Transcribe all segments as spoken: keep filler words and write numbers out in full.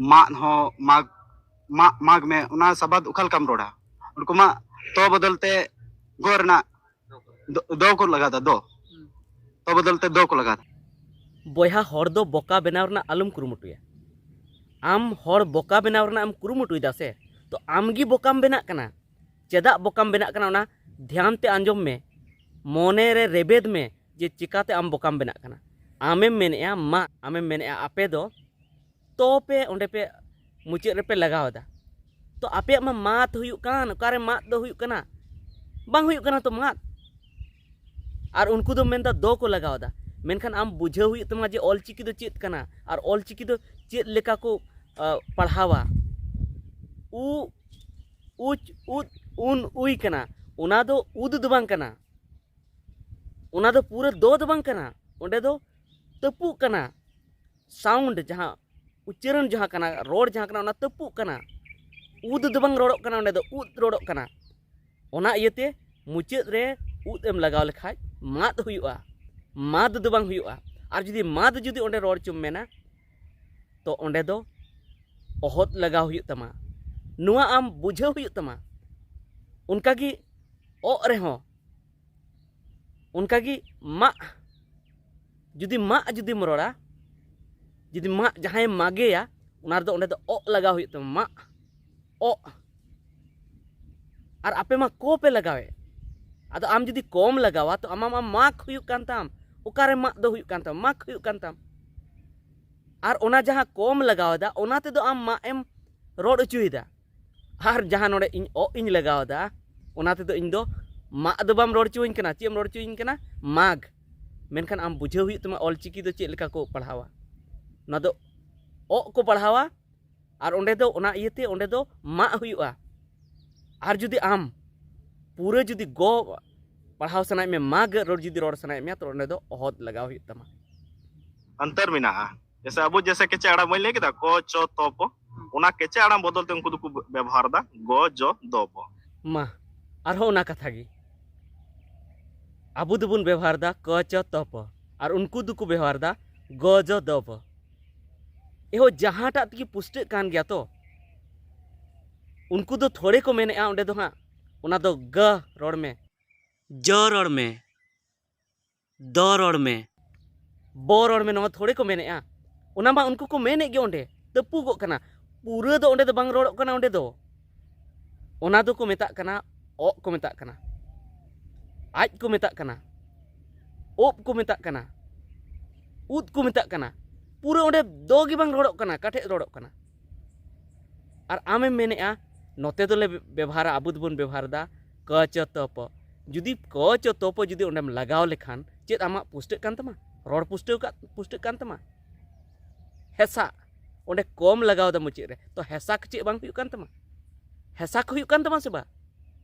ᱢᱟᱜ ᱦᱚᱸ ᱢᱟᱜᱽ, ᱢᱟᱜ, ᱢᱟᱜᱽ ᱢᱮ, ᱚᱱᱟ ᱥᱟᱵᱟᱫ ᱚᱠᱟ ᱞᱮᱠᱟᱢ ᱨᱚᱲᱟ? ᱩᱱᱠᱩ ᱢᱟ ᱛᱚ ᱵᱚᱫᱚᱞ ᱛᱮ ᱜᱚ ᱨᱮᱱᱟᱜ ᱫᱚ, ᱫᱚ ᱠᱚ ᱞᱟᱜᱟᱣᱫᱟ, ᱫᱚ᱾ ᱛᱚ ᱵᱚᱫᱚᱞ ᱛᱮ ᱫᱚ ᱠᱚ ᱞᱟᱜᱟᱣᱫᱟ᱾ ᱵᱚᱭᱦᱟ, ᱦᱚᱲ ᱫᱚ ᱵᱚᱠᱟ ᱵᱮᱱᱟᱣ ᱨᱮᱱᱟᱜ ᱟᱞᱚᱢ ᱠᱩᱨᱩᱢᱩᱴᱩᱭᱟ᱾ ᱟᱢ ᱦᱚᱲ ᱵᱚᱠᱟ ᱵᱮᱱᱟᱣ ᱨᱮᱱᱟᱜ ᱮᱢ ᱠᱩᱨᱩᱢᱩᱴᱩᱭᱮᱫᱟ ᱥᱮ, ᱛᱚ ᱟᱢ ᱜᱮ ᱵᱚᱠᱟᱢ ᱵᱮᱱᱟᱜ ᱠᱟᱱᱟ᱾ ᱪᱮᱫᱟᱜ ᱵᱚᱠᱟᱢ ᱵᱮᱱᱟᱜ ᱠᱟᱱᱟ, ᱚᱱᱟ ᱫᱷᱮᱭᱟᱱ ᱛᱮ ᱟᱸᱡᱚᱢ ᱢᱮ, ᱢᱚᱱᱮ ᱨᱮ ᱨᱮᱵᱮᱫ ᱢᱮ ᱡᱮ ᱪᱤᱠᱟᱛᱮ ᱟᱢ ᱵᱚᱠᱟᱢ ᱵᱮᱱᱟᱜ ᱠᱟᱱᱟ᱾ ᱟᱢᱮᱢ ᱢᱮᱱᱮᱜᱼᱟ ᱢᱟ, ᱟᱢᱮᱢ ᱢᱮᱱᱮᱜᱼᱟ ᱟᱯᱮ ᱫᱚ, ᱛᱚ ᱯᱮ ᱚᱸᱰᱮ ᱯᱮ ᱢᱩᱪᱟᱹᱫ ᱨᱮᱯᱮ ᱞᱟᱜᱟᱣ ᱮᱫᱟ᱾ ᱛᱚ ᱟᱯᱮᱭᱟᱜ ᱢᱟ ᱢᱟᱫ ᱦᱩᱭᱩᱜ ᱠᱟᱱ, ᱚᱠᱟᱨᱮ ᱢᱟᱫ ᱫᱚ ᱦᱩᱭᱩᱜ ᱠᱟᱱᱟ? ᱵᱟᱝ ᱦᱩᱭᱩᱜ ᱠᱟᱱᱟ ᱛᱚ ᱢᱟᱫ᱾ ᱟᱨ ᱩᱱᱠᱩ ᱫᱚ ᱢᱮᱱᱫᱟ ᱫᱚ ᱠᱚ ᱞᱟᱜᱟᱣ ᱮᱫᱟ᱾ ᱢᱮᱱᱠᱷᱟᱱ ᱟᱢ ᱵᱩᱡᱷᱟᱹᱣ ᱦᱩᱭᱩᱜ ᱛᱟᱢᱟ ᱡᱮ ᱚᱞᱪᱤᱠᱤ ᱫᱚ ᱪᱮᱫ ᱠᱟᱱᱟ ᱟᱨ ᱚᱞᱪᱤᱠᱤ ᱫᱚ ᱪᱮᱫ ᱞᱮᱠᱟ ᱠᱚ, ᱟ, ᱯᱟᱲᱦᱟᱣᱟ᱾ ᱩ, ᱩᱪ, ᱩᱫ, ᱩᱱ, ᱩᱭ ᱠᱟᱱᱟ᱾ ᱚᱱᱟ ᱫᱚ ᱩᱫ ᱫᱚ ᱵᱟᱝ ᱠᱟᱱᱟ, ᱚᱱᱟ ᱫᱚ ᱯᱩᱨᱟᱹ ᱫᱚ ᱫᱚ ᱵᱟᱝ ᱠᱟᱱᱟ, ᱚᱸᱰᱮ ᱫᱚ ᱛᱟᱹᱯᱩᱜ ᱠᱟᱱᱟ᱾ ᱥᱟᱣᱩᱱᱰ ᱡᱟᱦᱟᱸ ᱩᱪᱪᱟᱨᱚᱱ ᱡᱟᱦᱟᱸ ᱠᱟᱱᱟ, ᱨᱚᱲ ᱡᱟᱦᱟᱸ ᱠᱟᱱᱟ, ᱚᱱᱟ ᱛᱟᱹᱯᱩᱜ ᱠᱟᱱᱟ᱾ ᱩᱫ ᱫᱚ ᱵᱟᱝ ᱨᱚᱲᱚᱜ ᱠᱟᱱᱟ, ᱚᱸᱰᱮ ᱫᱚ ᱩᱫ ᱨᱚᱲᱚᱜ ᱠᱟᱱᱟ᱾ ᱚᱱᱟ ᱤᱭᱟᱹᱛᱮ ᱢᱩᱪᱟᱹᱫ ᱨᱮ ᱩᱫ ᱮᱢ ᱞᱟᱜᱟᱣ ᱞᱮᱠᱷᱟᱡ ᱢᱟᱫ ᱦᱩᱭᱩᱜᱼᱟ, ᱢᱟᱫ ᱫᱚ ᱵᱟᱝ ᱦᱩᱭᱩᱜᱼᱟ᱾ ᱟᱨ ᱡᱩᱫᱤ ᱢᱟᱫ ᱡᱩᱫᱤ ᱚᱸᱰᱮ ᱨᱚᱲ ᱪᱚᱢ ᱢᱮᱱᱟ, ᱛᱚ ᱚᱸᱰᱮ ᱫᱚ ᱚᱦᱚᱫ ᱞᱟᱜᱟᱣ ᱦᱩᱭᱩᱜ ᱛᱟᱢᱟ᱾ ᱱᱚᱣᱟ ᱟᱢ ᱵᱩᱡᱷᱟᱹᱣ ᱦᱩᱭᱩᱜ ᱛᱟᱢᱟ᱾ ᱚᱱᱠᱟᱜᱮ ᱚᱜ ᱨᱮᱦᱚᱸ, ᱚᱱᱠᱟᱜᱮ ᱢᱟᱜ, ᱡᱩᱫᱤ ᱢᱟᱜ ᱡᱩᱫᱤᱢ ᱨᱚᱲᱟ, ᱡᱩᱫᱤ ᱢᱟᱜ ᱡᱟᱦᱟᱸᱭᱮᱢ ᱢᱟᱜᱮᱭᱟ, ᱚᱱᱟ ᱨᱮᱫᱚ ᱚᱸᱰᱮ ᱫᱚ ᱚᱜ ᱞᱟᱜᱟᱣ ᱦᱩᱭᱩᱜ ᱛᱟᱢᱟ, ᱢᱟᱜ, ᱚᱜ᱾ ᱟᱨ ᱟᱯᱮ ᱢᱟ ᱠᱚ ᱯᱮ ᱞᱟᱜᱟᱣᱮᱫ᱾ ᱟᱫᱚ ᱟᱢ ᱡᱩᱫᱤ ᱠᱚᱢ ᱞᱟᱜᱟᱣᱟ, ᱛᱚ ᱟᱢᱟᱜ ᱢᱟ ᱢᱟᱜᱽ ᱦᱩᱭᱩᱜ ᱠᱟᱱ ᱛᱟᱢ, ᱚᱠᱟᱨᱮ ᱢᱟᱜ ᱫᱚ ᱦᱩᱭᱩᱜ ᱠᱟᱱ ᱛᱟᱢ, ᱢᱟᱜᱽ ᱦᱩᱭᱩᱜ ᱠᱟᱱ ᱛᱟᱢ᱾ ᱟᱨ ᱚᱱᱟ ᱡᱟᱦᱟᱸ ᱠᱚᱢ ᱞᱟᱜᱟᱣ ᱮᱫᱟ, ᱚᱱᱟ ᱛᱮᱫᱚ ᱟᱢ ᱢᱟᱜ ᱮᱢ ᱨᱚᱲ ᱦᱚᱪᱚᱭᱮᱫᱟ᱾ ᱟᱨ ᱡᱟᱦᱟᱸ ᱱᱚᱰᱮ ᱤᱧ ᱚᱜ ᱤᱧ ᱞᱟᱜᱟᱣ ᱮᱫᱟ, ᱚᱱᱟ ᱛᱮᱫᱚ ᱤᱧ ᱫᱚ ᱢᱟᱜ ᱫᱚ ᱵᱟᱢ ᱨᱚᱲ ᱦᱚᱪᱚᱧ ᱠᱟᱱᱟ᱾ ᱪᱮᱫ ᱮᱢ ᱨᱚᱲ ᱦᱚᱪᱚᱧ ᱠᱟᱱᱟ? ᱢᱟᱜᱽ᱾ ᱢᱮᱱᱠᱷᱟᱱ ᱟᱢ ᱵᱩᱡᱷᱟᱹᱣ ᱦᱩᱭᱩᱜ ᱛᱟᱢᱟ ᱚᱞᱪᱤᱠᱤ ᱫᱚ ᱪᱮᱫ ᱞᱮᱠᱟ ᱠᱚ ᱯᱟᱲᱦᱟᱣᱟ᱾ ᱚᱱᱟ ᱫᱚ ᱚᱜ ᱠᱚ ᱯᱟᱲᱦᱟᱣᱟ, ᱟᱨ ᱚᱸᱰᱮ ᱫᱚ, ᱚᱱᱟ ᱤᱭᱟᱹᱛᱮ ᱚᱸᱰᱮ ᱫᱚ ᱢᱟᱜ ᱦᱩᱭᱩᱜᱼᱟ᱾ ᱟᱨ ᱡᱩᱫᱤ ᱟᱢ ᱯᱩᱨᱟᱹ ᱡᱩᱫᱤ ᱜᱚ ᱯᱟᱲᱦᱟᱣ ᱥᱟᱱᱟᱭᱮᱫ ᱢᱮᱭᱟ, ᱢᱟᱜᱽ ᱨᱚᱲ ᱡᱩᱫᱤ ᱨᱚᱲ ᱥᱟᱱᱟᱭᱮᱫ ᱢᱮᱭᱟ, ᱛᱚ ᱚᱸᱰᱮ ᱫᱚ ᱚᱦᱚᱫ ᱞᱟᱜᱟᱣ ᱦᱩᱭᱩᱜ ᱛᱟᱢᱟ᱾ ᱚᱱᱛᱚᱨ ᱢᱮᱱᱟᱜᱼᱟ᱾ ᱡᱮᱥᱮ ᱟᱵᱚ ᱡᱮᱥᱮ ᱠᱮᱪᱮ ᱟᱲᱟᱝ ᱵᱟᱹᱧ ᱞᱟᱹᱭ ᱠᱮᱫᱟ, ᱠᱚ ᱪᱚ ᱛᱚ ᱯᱚ, ᱚᱱᱟ ᱠᱮᱪᱮ ᱟᱲᱟᱝ ᱵᱚᱫᱚᱞ ᱛᱮ ᱩᱱᱠᱩ ᱫᱚᱠᱚ ᱵᱮᱵᱚᱦᱟᱨ ᱮᱫᱟ ᱜᱚ ᱡᱚ ᱫᱚ ᱵᱚ᱾ ᱢᱟ, ᱟᱨᱦᱚᱸ ᱚᱱᱟ ᱠᱟᱛᱷᱟ ᱜᱮ, ᱟᱵᱚ ᱫᱚᱵᱚᱱ ᱵᱮᱵᱚᱦᱟᱨ ᱮᱫᱟ ᱠᱚ ᱪᱚ ᱛᱚ ᱯᱚ, ᱟᱨ ᱩᱱᱠᱩ ᱫᱚᱠᱚ ᱵᱮᱵᱚᱦᱟᱨ ᱮᱫᱟ ᱜᱚ ᱡᱚ ᱫᱚ ᱵᱚ᱾ ᱮᱦᱚ ᱡᱟᱦᱟᱸᱴᱟᱜ ᱛᱮᱜᱮ ᱯᱩᱥᱴᱟᱹᱜ ᱠᱟᱱ ᱜᱮᱭᱟ ᱛᱚ, ᱩᱱᱠᱩ ᱫᱚ ᱛᱷᱚᱲᱮ ᱠᱚ ᱢᱮᱱᱮᱜᱼᱟ ᱚᱸᱰᱮ ᱫᱚ ᱦᱟᱸᱜ ᱚᱱᱟ ᱫᱚ ᱜᱟᱹ ᱨᱚᱲ ᱢᱮ, ᱡᱚ ᱨᱚᱲ ᱢᱮ, ᱫᱚ ᱨᱚᱲ ᱢᱮ, ᱵᱚ ᱨᱚᱲ ᱢᱮ, ᱱᱚᱣᱟ ᱛᱷᱚᱲᱮ ᱠᱚ ᱢᱮᱱᱮᱜᱼᱟ᱾ ᱚᱱᱟ ᱢᱟ ᱩᱱᱠᱩ ᱠᱚ ᱢᱮᱱᱮᱫ ᱜᱮ, ᱚᱸᱰᱮ ᱛᱟᱹᱯᱩᱜᱚᱜ ᱠᱟᱱᱟ᱾ ᱯᱩᱨᱟᱹ ᱫᱚ ᱚᱸᱰᱮ ᱫᱚ ᱵᱟᱝ ᱨᱚᱲᱚᱜ ᱠᱟᱱᱟ, ᱚᱸᱰᱮ ᱫᱚ ᱚᱱᱟ ᱫᱚᱠᱚ ᱢᱮᱛᱟᱜ ᱠᱟᱱᱟ, ᱚᱜ ᱠᱚ ᱢᱮᱛᱟᱜ ᱠᱟᱱᱟ, ᱟᱡ ᱠᱚ ᱢᱮᱛᱟᱜ ᱠᱟᱱᱟ, ᱩᱵ ᱠᱚ ᱢᱮᱛᱟᱜ ᱠᱟᱱᱟ, ᱩᱫ ᱠᱚ ᱢᱮᱛᱟᱜ ᱠᱟᱱᱟ᱾ ᱯᱩᱨᱟᱹ ᱚᱸᱰᱮ ᱫᱚ ᱜᱮ ᱵᱟᱝ ᱨᱚᱲᱚᱜ ᱠᱟᱱᱟ, ᱠᱟᱴᱷᱮᱡ ᱨᱚᱲᱚᱜ ᱠᱟᱱᱟ᱾ ᱟᱨ ᱟᱢᱮᱢ ᱢᱮᱱᱮᱜᱼᱟ, ᱱᱚᱛᱮ ᱫᱚᱞᱮ ᱵᱮᱵᱷᱟᱨᱟ, ᱟᱵᱚ ᱫᱚᱵᱚᱱ ᱵᱮᱵᱷᱟᱨ ᱮᱫᱟ ᱠᱚ ᱪᱚ ᱛᱚ ᱯᱚ᱾ ᱡᱩᱫᱤ ᱠᱚ ᱪᱚ ᱛᱚ ᱯᱚ ᱡᱩᱫᱤ ᱚᱸᱰᱮᱢ ᱞᱟᱜᱟᱣ ᱞᱮᱠᱷᱟᱱ, ᱪᱮᱫ ᱟᱢᱟᱜ ᱯᱩᱥᱴᱟᱹᱜ ᱠᱟᱱ ᱛᱟᱢᱟ? ᱨᱚᱲ ᱯᱩᱥᱴᱟᱹᱣ ᱠᱟᱜ, ᱯᱩᱥᱴᱟᱹᱜ ᱠᱟᱱ ᱛᱟᱢᱟ? ᱦᱮᱸᱥᱟᱜ, ᱚᱸᱰᱮ ᱠᱚᱢ ᱞᱟᱜᱟᱣ ᱮᱫᱟ ᱢᱩᱪᱟᱹᱫ ᱨᱮ, ᱛᱚ ᱦᱮᱸᱥᱟᱠ ᱪᱮᱫ ᱵᱟᱝ ᱦᱩᱭᱩᱜ ᱠᱟᱱ ᱛᱟᱢᱟ? ᱦᱮᱸᱥᱟᱠ ᱦᱩᱭᱩᱜ ᱠᱟᱱ ᱛᱟᱢᱟ ᱥᱮ ᱵᱟᱝ?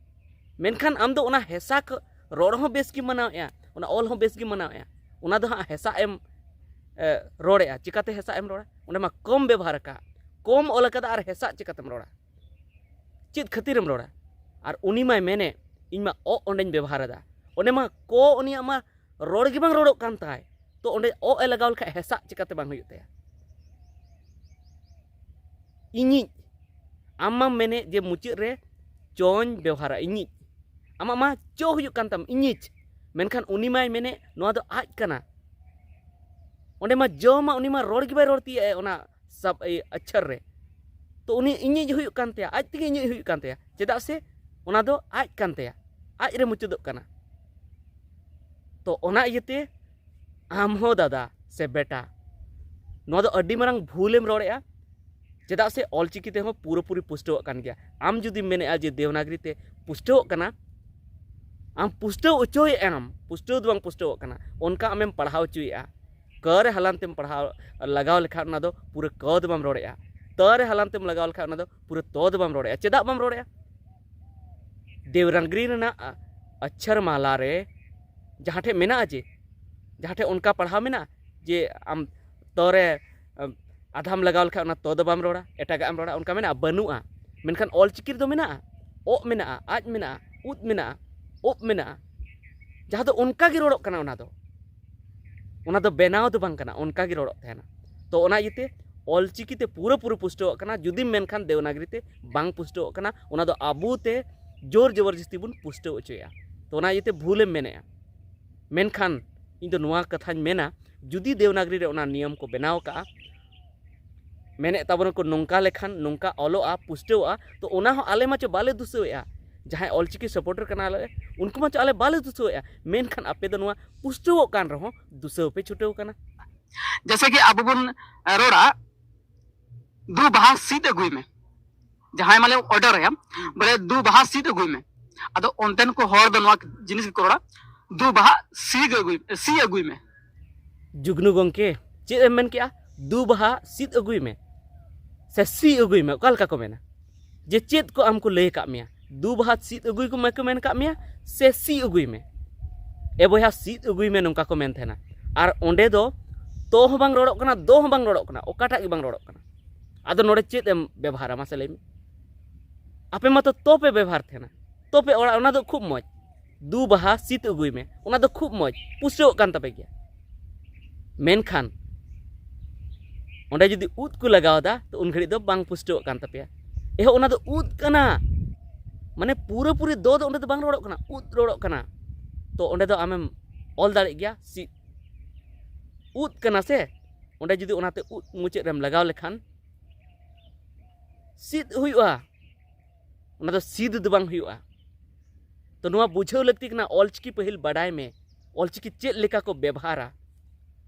ᱢᱮᱱᱠᱷᱟᱱ ᱟᱢ ᱫᱚ ᱚᱱᱟ ᱦᱮᱸᱥᱟᱠ ᱨᱚᱲ ᱦᱚᱸ ᱵᱮᱥ ᱜᱮᱢ ᱢᱟᱱᱟᱣᱮᱫᱼᱟ, ᱚᱱᱟ ᱚᱞ ᱦᱚᱸ ᱵᱮᱥ ᱜᱮᱢ ᱢᱟᱱᱟᱣᱮᱫᱼᱟ, ᱚᱱᱟ ᱫᱚ ᱦᱟᱸᱜ ᱦᱮᱸᱥᱟᱜ ᱮᱢ, ᱮ, ᱨᱚᱲᱮᱫᱼᱟ᱾ ᱪᱤᱠᱟᱛᱮ ᱦᱮᱸᱥᱟᱜ ᱮᱢ ᱨᱚᱲᱟ? ᱚᱸᱰᱮ ᱢᱟ ᱠᱚᱢ ᱵᱮᱵᱚᱦᱟᱨ ᱟᱠᱟᱫ, ᱠᱚᱢ ᱚᱞ ᱟᱠᱟᱫᱟ, ᱟᱨ ᱦᱮᱸᱥᱟᱜ ᱪᱤᱠᱟᱛᱮᱢ ᱨᱚᱲᱟ? ᱪᱮᱫ ᱠᱷᱟᱹᱛᱤᱨᱮᱢ ᱨᱚᱲᱟ? ᱟᱨ ᱩᱱᱤ ᱢᱟᱭ ᱢᱮᱱᱮᱫ, ᱤᱧ ᱢᱟ ᱚᱜ ᱚᱸᱰᱮᱧ ᱵᱮᱵᱚᱦᱟᱨ ᱮᱫᱟ, ᱚᱸᱰᱮ ᱢᱟ ᱠᱚ ᱩᱱᱤᱭᱟᱜ ᱢᱟ ᱨᱚᱲ ᱜᱮ ᱵᱟᱝ ᱨᱚᱲᱚᱜ ᱠᱟᱱ ᱛᱟᱭ, ᱛᱚ ᱚᱸᱰᱮ ᱚᱜ ᱮ ᱞᱟᱜᱟᱣ ᱞᱮᱠᱷᱟᱡ ᱦᱮᱸᱥᱟᱜ ᱪᱤᱠᱟᱛᱮ ᱵᱟᱝ ᱦᱩᱭᱩᱜ ᱛᱟᱭᱟ? ᱤᱧᱤᱡ, ᱟᱢ ᱢᱟᱢ ᱢᱮᱱᱮᱫ ᱡᱮ ᱢᱩᱪᱟᱹᱫ ᱨᱮ ᱪᱚᱧ ᱵᱮᱣᱦᱟᱨᱟ, ᱤᱧᱤᱡ᱾ ᱟᱢᱟᱜ ᱢᱟ ᱪᱚ ᱦᱩᱭᱩᱜ ᱠᱟᱱ ᱛᱟᱢ, ᱤᱧᱤᱡ᱾ ᱢᱮᱱᱠᱷᱟᱱ ᱩᱱᱤ ᱢᱟᱭ ᱢᱮᱱᱮᱫ ᱱᱚᱣᱟ ᱫᱚ ᱟᱡ ᱠᱟᱱᱟ᱾ ᱚᱸᱰᱮ ᱢᱟ ᱡᱚ ᱢᱟ ᱩᱱᱤ ᱢᱟ ᱨᱚᱲ ᱜᱮ ᱵᱟᱭ ᱨᱚᱲ ᱛᱤᱭᱳᱜᱼᱟ ᱚᱱᱟ ᱥᱟᱵ, ᱤᱭᱟᱹ, ᱟᱪᱪᱷᱟᱨ ᱨᱮ᱾ ᱛᱚ ᱩᱱᱤ ᱤᱧᱤᱡ ᱦᱩᱭᱩᱜ ᱠᱟᱱ ᱛᱟᱭᱟ, ᱟᱡ ᱛᱮᱜᱮ ᱤᱧᱤᱡ ᱦᱩᱭᱩᱜ ᱠᱟᱱ ᱛᱟᱭᱟ, ᱪᱮᱫᱟᱜ ᱥᱮ ᱚᱱᱟ ᱫᱚ ᱟᱡ ᱠᱟᱱ ᱛᱟᱭᱟ, ᱟᱡ ᱨᱮ ᱢᱩᱪᱟᱹᱫᱚᱜ ᱠᱟᱱᱟ᱾ ᱛᱚ ᱚᱱᱟ ᱤᱭᱟᱹᱛᱮ ᱟᱢ ᱦᱚᱸ ᱫᱟᱫᱟ ᱥᱮ ᱵᱮᱴᱟ, ᱱᱚᱣᱟ ᱫᱚ ᱟᱹᱰᱤ ᱢᱟᱨᱟᱝ ᱵᱷᱩᱞᱮᱢ ᱨᱚᱲᱮᱜᱼᱟ᱾ ᱪᱮᱫᱟᱜ ᱥᱮ ᱚᱞᱪᱤᱠᱤ ᱛᱮᱦᱚᱸ ᱯᱩᱨᱟᱹᱯᱩᱨᱤ ᱯᱩᱥᱴᱟᱹᱣᱟᱜ ᱠᱟᱱ ᱜᱮᱭᱟ᱾ ᱟᱢ ᱡᱩᱫᱤᱢ ᱢᱮᱱᱮᱜᱼᱟ ᱡᱮ ᱫᱮᱣᱱᱟᱜᱽᱨᱤ ᱛᱮ ᱯᱩᱥᱴᱟᱹᱣᱚᱜ ᱠᱟᱱᱟ, ᱟᱢ ᱯᱩᱥᱴᱟᱹᱣ ᱚᱪᱚᱭᱮᱜ ᱟᱢ, ᱯᱩᱥᱴᱟᱹᱣ ᱫᱚ ᱵᱟᱝ ᱯᱩᱥᱴᱟᱹᱣᱚᱜ ᱠᱟᱱᱟ, ᱚᱱᱠᱟ ᱟᱢᱮᱢ ᱯᱟᱲᱦᱟᱣ ᱚᱪᱚᱭᱮᱜᱼᱟ᱾ ᱠᱟᱹ ᱨᱮ ᱦᱟᱞᱟᱱ ᱛᱮᱢ ᱯᱟᱲᱦᱟᱣ ᱞᱟᱜᱟᱣ ᱞᱮᱠᱷᱟᱱ ᱚᱱᱟ ᱫᱚ ᱯᱩᱨᱟᱹ ᱠᱟᱹ ᱫᱚ ᱵᱟᱢ ᱨᱚᱲᱮᱜᱼᱟ, ᱛᱟᱹ ᱨᱮ ᱦᱟᱞᱟᱱ ᱛᱮᱢ ᱞᱟᱜᱟᱣ ᱞᱮᱠᱷᱟᱱ ᱚᱱᱟ ᱫᱚ ᱯᱩᱨᱟᱹ ᱛᱚ ᱫᱚ ᱵᱟᱢ ᱨᱚᱲᱮᱜᱼᱟ᱾ ᱪᱮᱫᱟᱜ ᱵᱟᱢ ᱨᱚᱲᱮᱜᱼᱟ? ᱫᱮᱣᱱᱟᱜᱽᱨᱤ ᱨᱮᱱᱟᱜ ᱟ-, ᱟᱪᱪᱷᱟᱨ ᱢᱟᱞᱟ ᱨᱮ ᱡᱟᱦᱟᱸ ᱴᱷᱮᱡ ᱢᱮᱱᱟᱜᱼᱟ, ᱡᱮ ᱡᱟᱦᱟᱸ ᱴᱷᱮᱡ ᱚᱱᱠᱟ ᱯᱟᱲᱦᱟᱣ ᱢᱮᱱᱟᱜᱼᱟ ᱡᱮ ᱟᱢ ᱛᱚ ᱨᱮ, ᱟᱢ, ᱟᱫᱷᱟᱢ ᱞᱟᱜᱟᱣ ᱞᱮᱠᱷᱟᱱ ᱚᱱᱟ ᱛᱚ ᱫᱚ ᱵᱟᱢ ᱨᱚᱲᱟ, ᱮᱴᱟᱜᱟᱜ ᱮᱢ ᱨᱚᱲᱟ, ᱚᱱᱠᱟ ᱢᱮᱱᱟᱜᱼᱟ? ᱵᱟᱹᱱᱩᱜᱼᱟ᱾ ᱢᱮᱱᱠᱷᱟᱱ ᱚᱞ ᱪᱤᱠᱤ ᱨᱮᱫᱚ ᱢᱮᱱᱟᱜᱼᱟ, ᱚᱜ ᱢᱮᱱᱟᱜᱼᱟ, ᱟᱡ ᱢᱮᱱᱟᱜᱼᱟ, ᱩᱫ ᱢᱮᱱᱟᱜᱼᱟ, ᱩᱵ ᱢᱮᱱᱟᱜᱼᱟ, ᱡᱟᱦᱟᱸ ᱫᱚ ᱚᱱᱠᱟ ᱜᱮ ᱨᱚᱲᱚᱜ ᱠᱟᱱᱟ᱾ ᱚᱱᱟ ᱫᱚ, ᱚᱱᱟ ᱫᱚ ᱵᱮᱱᱟᱣ ᱫᱚ ᱵᱟᱝ ᱠᱟᱱᱟ, ᱚᱱᱠᱟ ᱜᱮ ᱨᱚᱲᱚᱜ ᱛᱟᱦᱮᱱᱟ᱾ ᱛᱚ ᱚᱱᱟ ᱤᱭᱟᱹᱛᱮ ᱚᱞᱪᱤᱠᱤ ᱛᱮ ᱯᱩᱨᱟᱹᱯᱩᱨᱤ ᱯᱩᱥᱴᱟᱹᱣᱟᱜ ᱠᱟᱱᱟ, ᱡᱩᱫᱤᱢ ᱢᱮᱱᱠᱷᱟᱱ ᱫᱮᱣᱱᱟᱜᱽᱨᱤ ᱛᱮ ᱵᱟᱝ ᱯᱩᱥᱴᱟᱹᱣᱟᱜ ᱠᱟᱱᱟ, ᱚᱱᱟ ᱫᱚ ᱟᱵᱚ ᱛᱮ ᱡᱳᱨ ᱡᱚᱵᱚᱨᱡᱚᱥᱛᱤ ᱵᱚᱱ ᱯᱩᱥᱴᱟᱹᱣ ᱦᱚᱪᱚᱭᱮᱫᱼᱟ᱾ ᱛᱚ ᱚᱱᱟ ᱤᱭᱟᱹᱛᱮ ᱵᱷᱩᱞᱮᱢ ᱢᱮᱱᱮᱫᱼᱟ᱾ ᱢᱮᱱᱠᱷᱟᱱ ᱤᱧ ᱫᱚ ᱱᱚᱣᱟ ᱠᱟᱛᱷᱟᱧ ᱢᱮᱱᱟ, ᱡᱩᱫᱤ ᱫᱮᱣᱱᱟᱜᱽᱨᱤ ᱨᱮ ᱚᱱᱟ ᱱᱤᱭᱚᱢ ᱠᱚ ᱵᱮᱱᱟᱣ ᱠᱟᱜᱼᱟ, ᱢᱮᱱᱮᱫ ᱛᱟᱵᱚᱱᱟ ᱠᱚ ᱱᱚᱝᱠᱟ ᱞᱮᱠᱷᱟᱱ ᱱᱚᱝᱠᱟ ᱚᱞᱚᱜᱼᱟ, ᱯᱩᱥᱴᱟᱹᱣᱚᱜᱼᱟ, ᱛᱚ ᱚᱱᱟ ᱦᱚᱸ ᱟᱞᱮ ᱢᱟᱪᱚ ᱵᱟᱞᱮ ᱫᱩᱥᱟᱹᱣᱮᱫᱼᱟ, ᱡᱟᱦᱟᱸᱭ ᱚᱞᱪᱤᱠᱤ ᱥᱟᱯᱳᱨᱴᱟᱨ ᱠᱟᱱᱟᱞᱮ ᱩᱱᱠᱩ ᱢᱟᱪᱚ ᱟᱞᱮ ᱵᱟᱞᱮ ᱫᱩᱥᱟᱹᱣᱮᱫᱼᱟ, ᱢᱮᱱᱠᱷᱟᱱ ᱟᱯᱮ ᱫᱚ ᱱᱚᱣᱟ ᱯᱩᱥᱴᱟᱹᱣᱚᱜ ᱠᱟᱱ ᱨᱮᱦᱚᱸ ᱫᱩᱥᱟᱹᱣ ᱯᱮ ᱪᱷᱩᱴᱟᱹᱣ ᱠᱟᱱᱟ᱾ ᱡᱮᱭᱥᱮ ᱠᱤ ᱟᱵᱚ ᱵᱚᱱ ᱨᱚᱲᱟ, "ᱫᱩ ᱵᱟᱦᱟ ᱥᱤᱫ ᱟᱹᱜᱩᱭ ᱢᱮ", ᱡᱟᱦᱟᱸᱭ ᱢᱟᱱᱮ ᱚᱨᱰᱟᱨ ᱟᱭᱟ, ᱵᱚᱞᱮ, "ᱫᱩ ᱵᱟᱦᱟ ᱥᱤᱫ ᱟᱹᱜᱩᱭ ᱢᱮ", ᱟᱫᱚ ᱚᱱᱛᱮᱱ ᱠᱚ ᱦᱚᱲ ᱫᱚ ᱱᱚᱣᱟ ᱡᱤᱱᱤᱥ ᱜᱮᱠᱚ ᱨᱚᱲᱟ, "ᱫᱩ ᱵᱟᱦᱟ ᱥᱤ ᱟᱹᱜᱩᱭ, ᱥᱤ ᱟᱹᱜᱩᱭ ᱢᱮ"᱾ ᱡᱩᱜᱽᱱᱩ ᱜᱚᱢᱠᱮ, ᱪᱮᱫ ᱮᱢ ᱢᱮᱱ ᱠᱮᱜᱼᱟ? "ᱫᱩ ᱵᱟᱦᱟ ᱥᱤᱫ ᱟᱹᱜᱩᱭ ᱢᱮ" ᱥᱮ "ᱥᱤ ᱟᱹᱜᱩᱭ ᱢᱮ", ᱚᱠᱟ ᱞᱮᱠᱟ ᱠᱚ ᱢᱮᱱᱟ? ᱡᱮ ᱪᱮᱫ ᱠᱚ ᱟᱢ ᱠᱚ ᱞᱟᱹᱭ ᱟᱠᱟᱫ ᱢᱮᱭᱟ? "ᱫᱩ ᱵᱟᱦᱟ ᱥᱤᱫ ᱟᱹᱜᱩᱭ ᱢᱮ" ᱠᱚ ᱢᱮᱱ ᱠᱟᱜ ᱢᱮᱭᱟ ᱥᱮ "ᱥᱤ ᱟᱹᱜᱩᱭ ᱢᱮ"? "ᱮ ᱵᱚᱭᱦᱟ, ᱥᱤᱫ ᱟᱹᱜᱩᱭ ᱢᱮ", ᱱᱚᱝᱠᱟ ᱠᱚ ᱢᱮᱱ ᱛᱟᱦᱮᱱᱟ᱾ ᱟᱨ ᱚᱸᱰᱮ ᱫᱚ ᱛᱚ ᱦᱚᱸ ᱵᱟᱝ ᱨᱚᱲᱚᱜ ᱠᱟᱱᱟ, ᱫᱚ ᱦᱚᱸ ᱵᱟᱝ ᱨᱚᱲᱚᱜ ᱠᱟᱱᱟ, ᱚᱠᱟᱴᱟᱜ ᱜᱮ ᱵᱟᱝ ᱨᱚᱲᱚᱜ ᱠᱟᱱᱟ᱾ ᱟᱫᱚ ᱱᱚᱰᱮ ᱪᱮᱫ ᱮᱢ ᱵᱮᱵᱚᱦᱟᱨᱟ, ᱢᱟᱥᱮ ᱞᱟᱹᱭ ᱢᱮ? ᱟᱯᱮ ᱢᱟᱛᱚ ᱛᱚ ᱯᱮ ᱵᱮᱵᱚᱦᱟᱨ ᱛᱟᱦᱮᱱᱟ, ᱛᱚ ᱯᱮ ᱚᱲᱟᱜ, ᱚᱱᱟ ᱫᱚ ᱠᱷᱩᱵ ᱢᱚᱡᱽ᱾ "ᱫᱩ ᱵᱟᱦᱟ ᱥᱤᱫ ᱟᱹᱜᱩᱭ ᱢᱮ", ᱚᱱᱟ ᱫᱚ ᱠᱷᱩᱵ ᱢᱚᱡᱽ, ᱯᱩᱥᱴᱟᱹᱣᱚᱜ ᱠᱟᱱ ᱛᱟᱯᱮ ᱜᱮᱭᱟ᱾ ᱢᱮᱱᱠᱷᱟᱱ ᱚᱸᱰᱮ ᱡᱩᱫᱤ ᱩᱫ ᱠᱚ ᱞᱟᱜᱟᱣ ᱮᱫᱟ, ᱛᱚ ᱩᱱ ᱜᱷᱟᱹᱲᱤᱡ ᱫᱚ ᱵᱟᱝ ᱯᱩᱥᱴᱟᱹᱣᱚᱜ ᱠᱟᱱ ᱛᱟᱯᱮᱭᱟ᱾ ᱮᱦᱚ, ᱚᱱᱟ ᱫᱚ ᱩᱫ ᱠᱟᱱᱟ, ᱢᱟᱱᱮ ᱯᱩᱨᱟᱹᱯᱩᱨᱤ ᱫᱚ, ᱫᱚ ᱚᱸᱰᱮ ᱫᱚ ᱵᱟᱝ ᱨᱚᱲᱚᱜ ᱠᱟᱱᱟ, ᱩᱫ ᱨᱚᱲᱚᱜ ᱠᱟᱱᱟ᱾ ᱛᱚ ᱚᱸᱰᱮ ᱫᱚ ᱟᱢᱮᱢ ᱚᱞ ᱫᱟᱲᱮᱜ ᱜᱮᱭᱟ, ᱥᱤᱫ ᱩᱫ ᱠᱟᱱᱟ ᱥᱮ, ᱚᱸᱰᱮ ᱡᱩᱫᱤ ᱚᱱᱟᱛᱮ ᱩᱫ ᱢᱩᱪᱟᱹᱫ ᱨᱮᱢ ᱞᱟᱜᱟᱣ ᱞᱮᱠᱷᱟᱱ ᱥᱤᱫ ᱦᱩᱭᱩᱜᱼᱟ, ᱚᱱᱟ ᱫᱚ ᱥᱤᱫ ᱫᱚ ᱵᱟᱝ ᱦᱩᱭᱩᱜᱼᱟ᱾ ᱛᱚ ᱱᱚᱣᱟ ᱵᱩᱡᱷᱟᱹᱣ ᱞᱟᱹᱠᱛᱤ ᱠᱟᱱᱟ, ᱚᱞᱪᱤᱠᱤ ᱯᱟᱹᱦᱤᱞ ᱵᱟᱰᱟᱭ ᱢᱮ, ᱚᱞᱪᱤᱠᱤ ᱪᱮᱫ ᱞᱮᱠᱟ ᱠᱚ ᱵᱮᱵᱷᱟᱨᱟ,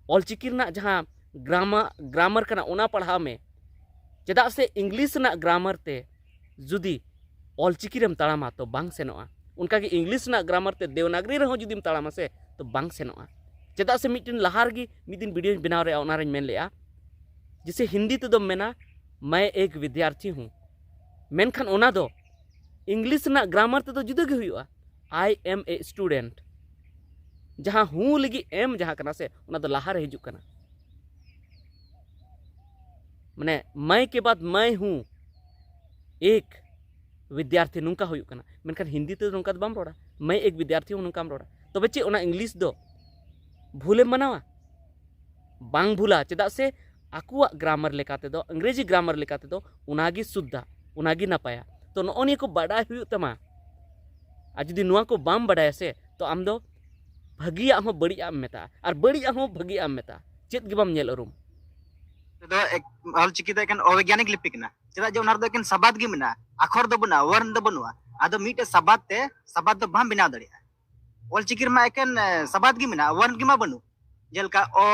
ᱚᱞᱪᱤᱠᱤ ᱨᱮᱱᱟᱜ ᱡᱟᱦᱟᱸ ᱜᱨᱟᱢᱟ-, ᱜᱨᱟᱢᱟᱨ ᱠᱟᱱᱟ, ᱚᱱᱟ ᱯᱟᱲᱦᱟᱣ ᱢᱮ᱾ ᱪᱮᱫᱟᱜ ᱥᱮ ᱤᱝᱞᱤᱥ ᱨᱮᱱᱟᱜ ᱜᱨᱟᱢᱟᱨ ᱛᱮ ᱡᱩᱫᱤ ᱚᱞᱪᱤᱠᱤ ᱨᱮᱢ ᱛᱟᱲᱟᱢᱟ, ᱛᱚ ᱵᱟᱝ ᱥᱮᱱᱚᱜᱼᱟ᱾ ᱚᱱᱠᱟᱜᱮ ᱤᱝᱞᱤᱥ ᱨᱮᱱᱟᱜ ᱜᱨᱟᱢᱟᱨ ᱛᱮ ᱫᱮᱣᱱᱟᱜᱽᱨᱤ ᱨᱮᱦᱚᱸ ᱡᱩᱫᱤᱢ ᱛᱟᱲᱟᱢᱟ ᱥᱮ, ᱛᱚ ᱵᱟᱝ ᱥᱮᱱᱚᱜᱼᱟ᱾ ᱪᱮᱫᱟᱜ ᱥᱮ ᱢᱤᱫᱴᱮᱱ ᱞᱟᱦᱟ ᱨᱮᱜᱮ ᱢᱤᱫ ᱫᱤᱱ ᱵᱷᱤᱰᱤᱭᱳᱧ ᱵᱮᱱᱟᱣ ᱨᱮᱭᱟᱜ, ᱚᱱᱟ ᱨᱮᱧ ᱢᱮᱱ ᱞᱮᱜᱼᱟ, ᱡᱮᱥᱮ ᱦᱤᱱᱫᱤ ᱛᱮᱫᱚᱢ ᱢᱮᱱᱟ, "मैं एक विद्यार्थी हूँ", ᱢᱮᱱᱠᱷᱟᱱ ᱚᱱᱟ ᱫᱚ ᱤᱝᱞᱤᱥ ᱨᱮᱱᱟᱜ ᱜᱨᱟᱢᱟᱨ ᱛᱮᱫᱚ ᱡᱩᱫᱟᱹ ᱜᱮ ᱦᱩᱭᱩᱜᱼᱟ, "I am a student", ᱡᱟᱦᱟᱸ ᱦᱩᱸ ᱞᱟᱹᱜᱤᱫ ᱮᱢ ᱡᱟᱦᱟᱸ ᱠᱟᱱᱟ ᱥᱮ, ᱚᱱᱟ ᱫᱚ ᱞᱟᱦᱟ ᱨᱮ ᱦᱤᱡᱩᱜ ᱠᱟᱱᱟ᱾ ᱢᱟᱱᱮ, "मैं के बाद मैं हूँ एक विद्यार्थी", ᱱᱚᱝᱠᱟ ᱦᱩᱭᱩᱜ ᱠᱟᱱᱟ᱾ ᱢᱮᱱᱠᱷᱟᱱ ᱦᱤᱱᱫᱤ ᱛᱮᱫᱚ ᱱᱚᱝᱠᱟ ᱫᱚ ᱵᱟᱢ ᱨᱚᱲᱟ, "मैं एक विद्यार्थी हूँ", ᱱᱚᱝᱠᱟᱢ ᱨᱚᱲᱟ᱾ ᱛᱚᱵᱮ ᱪᱮᱫ ᱚᱱᱟ ᱤᱝᱞᱤᱥ ᱫᱚ ᱵᱷᱩᱞᱮᱢ ᱢᱟᱱᱟᱣᱟ? ᱵᱟᱝ ᱵᱷᱩᱞᱟ, ᱪᱮᱫᱟᱜ ᱥᱮ ᱟᱠᱚᱣᱟᱜ ᱜᱨᱟᱢᱟᱨ ᱞᱮᱠᱟ ᱛᱮᱫᱚ, ᱤᱝᱨᱮᱡᱤ ᱜᱨᱟᱢᱟᱨ ᱞᱮᱠᱟ ᱛᱮᱫᱚ ᱚᱱᱟᱜᱮ ᱥᱩᱫᱽᱫᱷᱟ, ᱚᱱᱟᱜᱮ ᱱᱟᱯᱟᱭᱟ᱾ ᱛᱚ ᱱᱚᱜᱼᱚ ᱱᱤᱭᱟᱹ ᱠᱚ ᱵᱟᱰᱟᱭ ᱦᱩᱭᱩᱜ ᱛᱟᱢᱟ᱾ ᱟᱨ ᱡᱩᱫᱤ ᱱᱚᱣᱟ ᱠᱚ ᱵᱟᱢ ᱵᱟᱰᱟᱭᱟ ᱥᱮ, ᱛᱚ ᱟᱢ ᱫᱚ ᱵᱷᱟᱹᱜᱤᱭᱟᱜ ᱦᱚᱸ ᱵᱟᱹᱲᱤᱡᱟᱜ ᱮᱢ ᱢᱮᱛᱟᱜᱼᱟ, ᱟᱨ ᱵᱟᱹᱲᱤᱡᱟᱜ ᱦᱚᱸ ᱵᱷᱟᱹᱜᱤᱭᱟᱜ ᱮᱢ ᱢᱮᱛᱟᱜᱼᱟ, ᱪᱮᱫ ᱜᱮ ᱵᱟᱢ ᱧᱮᱞ ᱩᱨᱩᱢ᱾ ᱫᱚ ᱮᱠ-, ᱚᱞᱪᱤᱠᱤ ᱫᱚ ᱮᱠᱮᱱ ᱚᱵᱳᱭᱜᱟᱱᱤᱠ ᱞᱤᱯᱤ ᱠᱟᱱᱟ, ᱪᱮᱫᱟᱜ ᱡᱮ ᱚᱱᱟ ᱨᱮᱫᱚ ᱮᱠᱮᱱ ᱥᱟᱵᱟᱫ ᱜᱮ ᱢᱮᱱᱟᱜᱼᱟ, ᱟᱠᱷᱚᱨ ᱫᱚ ᱵᱟᱹᱱᱩᱜᱼᱟ, ᱣᱟᱨᱱ ᱫᱚ ᱵᱟᱹᱱᱩᱜᱼᱟ᱾ ᱟᱫᱚ ᱢᱤᱫᱴᱮᱡ ᱥᱟᱵᱟᱫ ᱛᱮ ᱥᱟᱵᱟᱫ ᱫᱚ ᱵᱟᱢ ᱵᱮᱱᱟᱣ ᱫᱟᱲᱮᱭᱟᱜᱼᱟ᱾ ᱚᱞᱪᱤᱠᱤ ᱨᱮᱢᱟ ᱮᱠᱮᱱ, ᱮ, ᱥᱟᱵᱟᱫ ᱜᱮ ᱢᱮᱱᱟᱜᱼᱟ, ᱣᱟᱨᱱ ᱜᱮ ᱢᱟ ᱵᱟᱹᱱᱩᱜ᱾ ᱡᱮᱞᱮᱠᱟ ᱚ,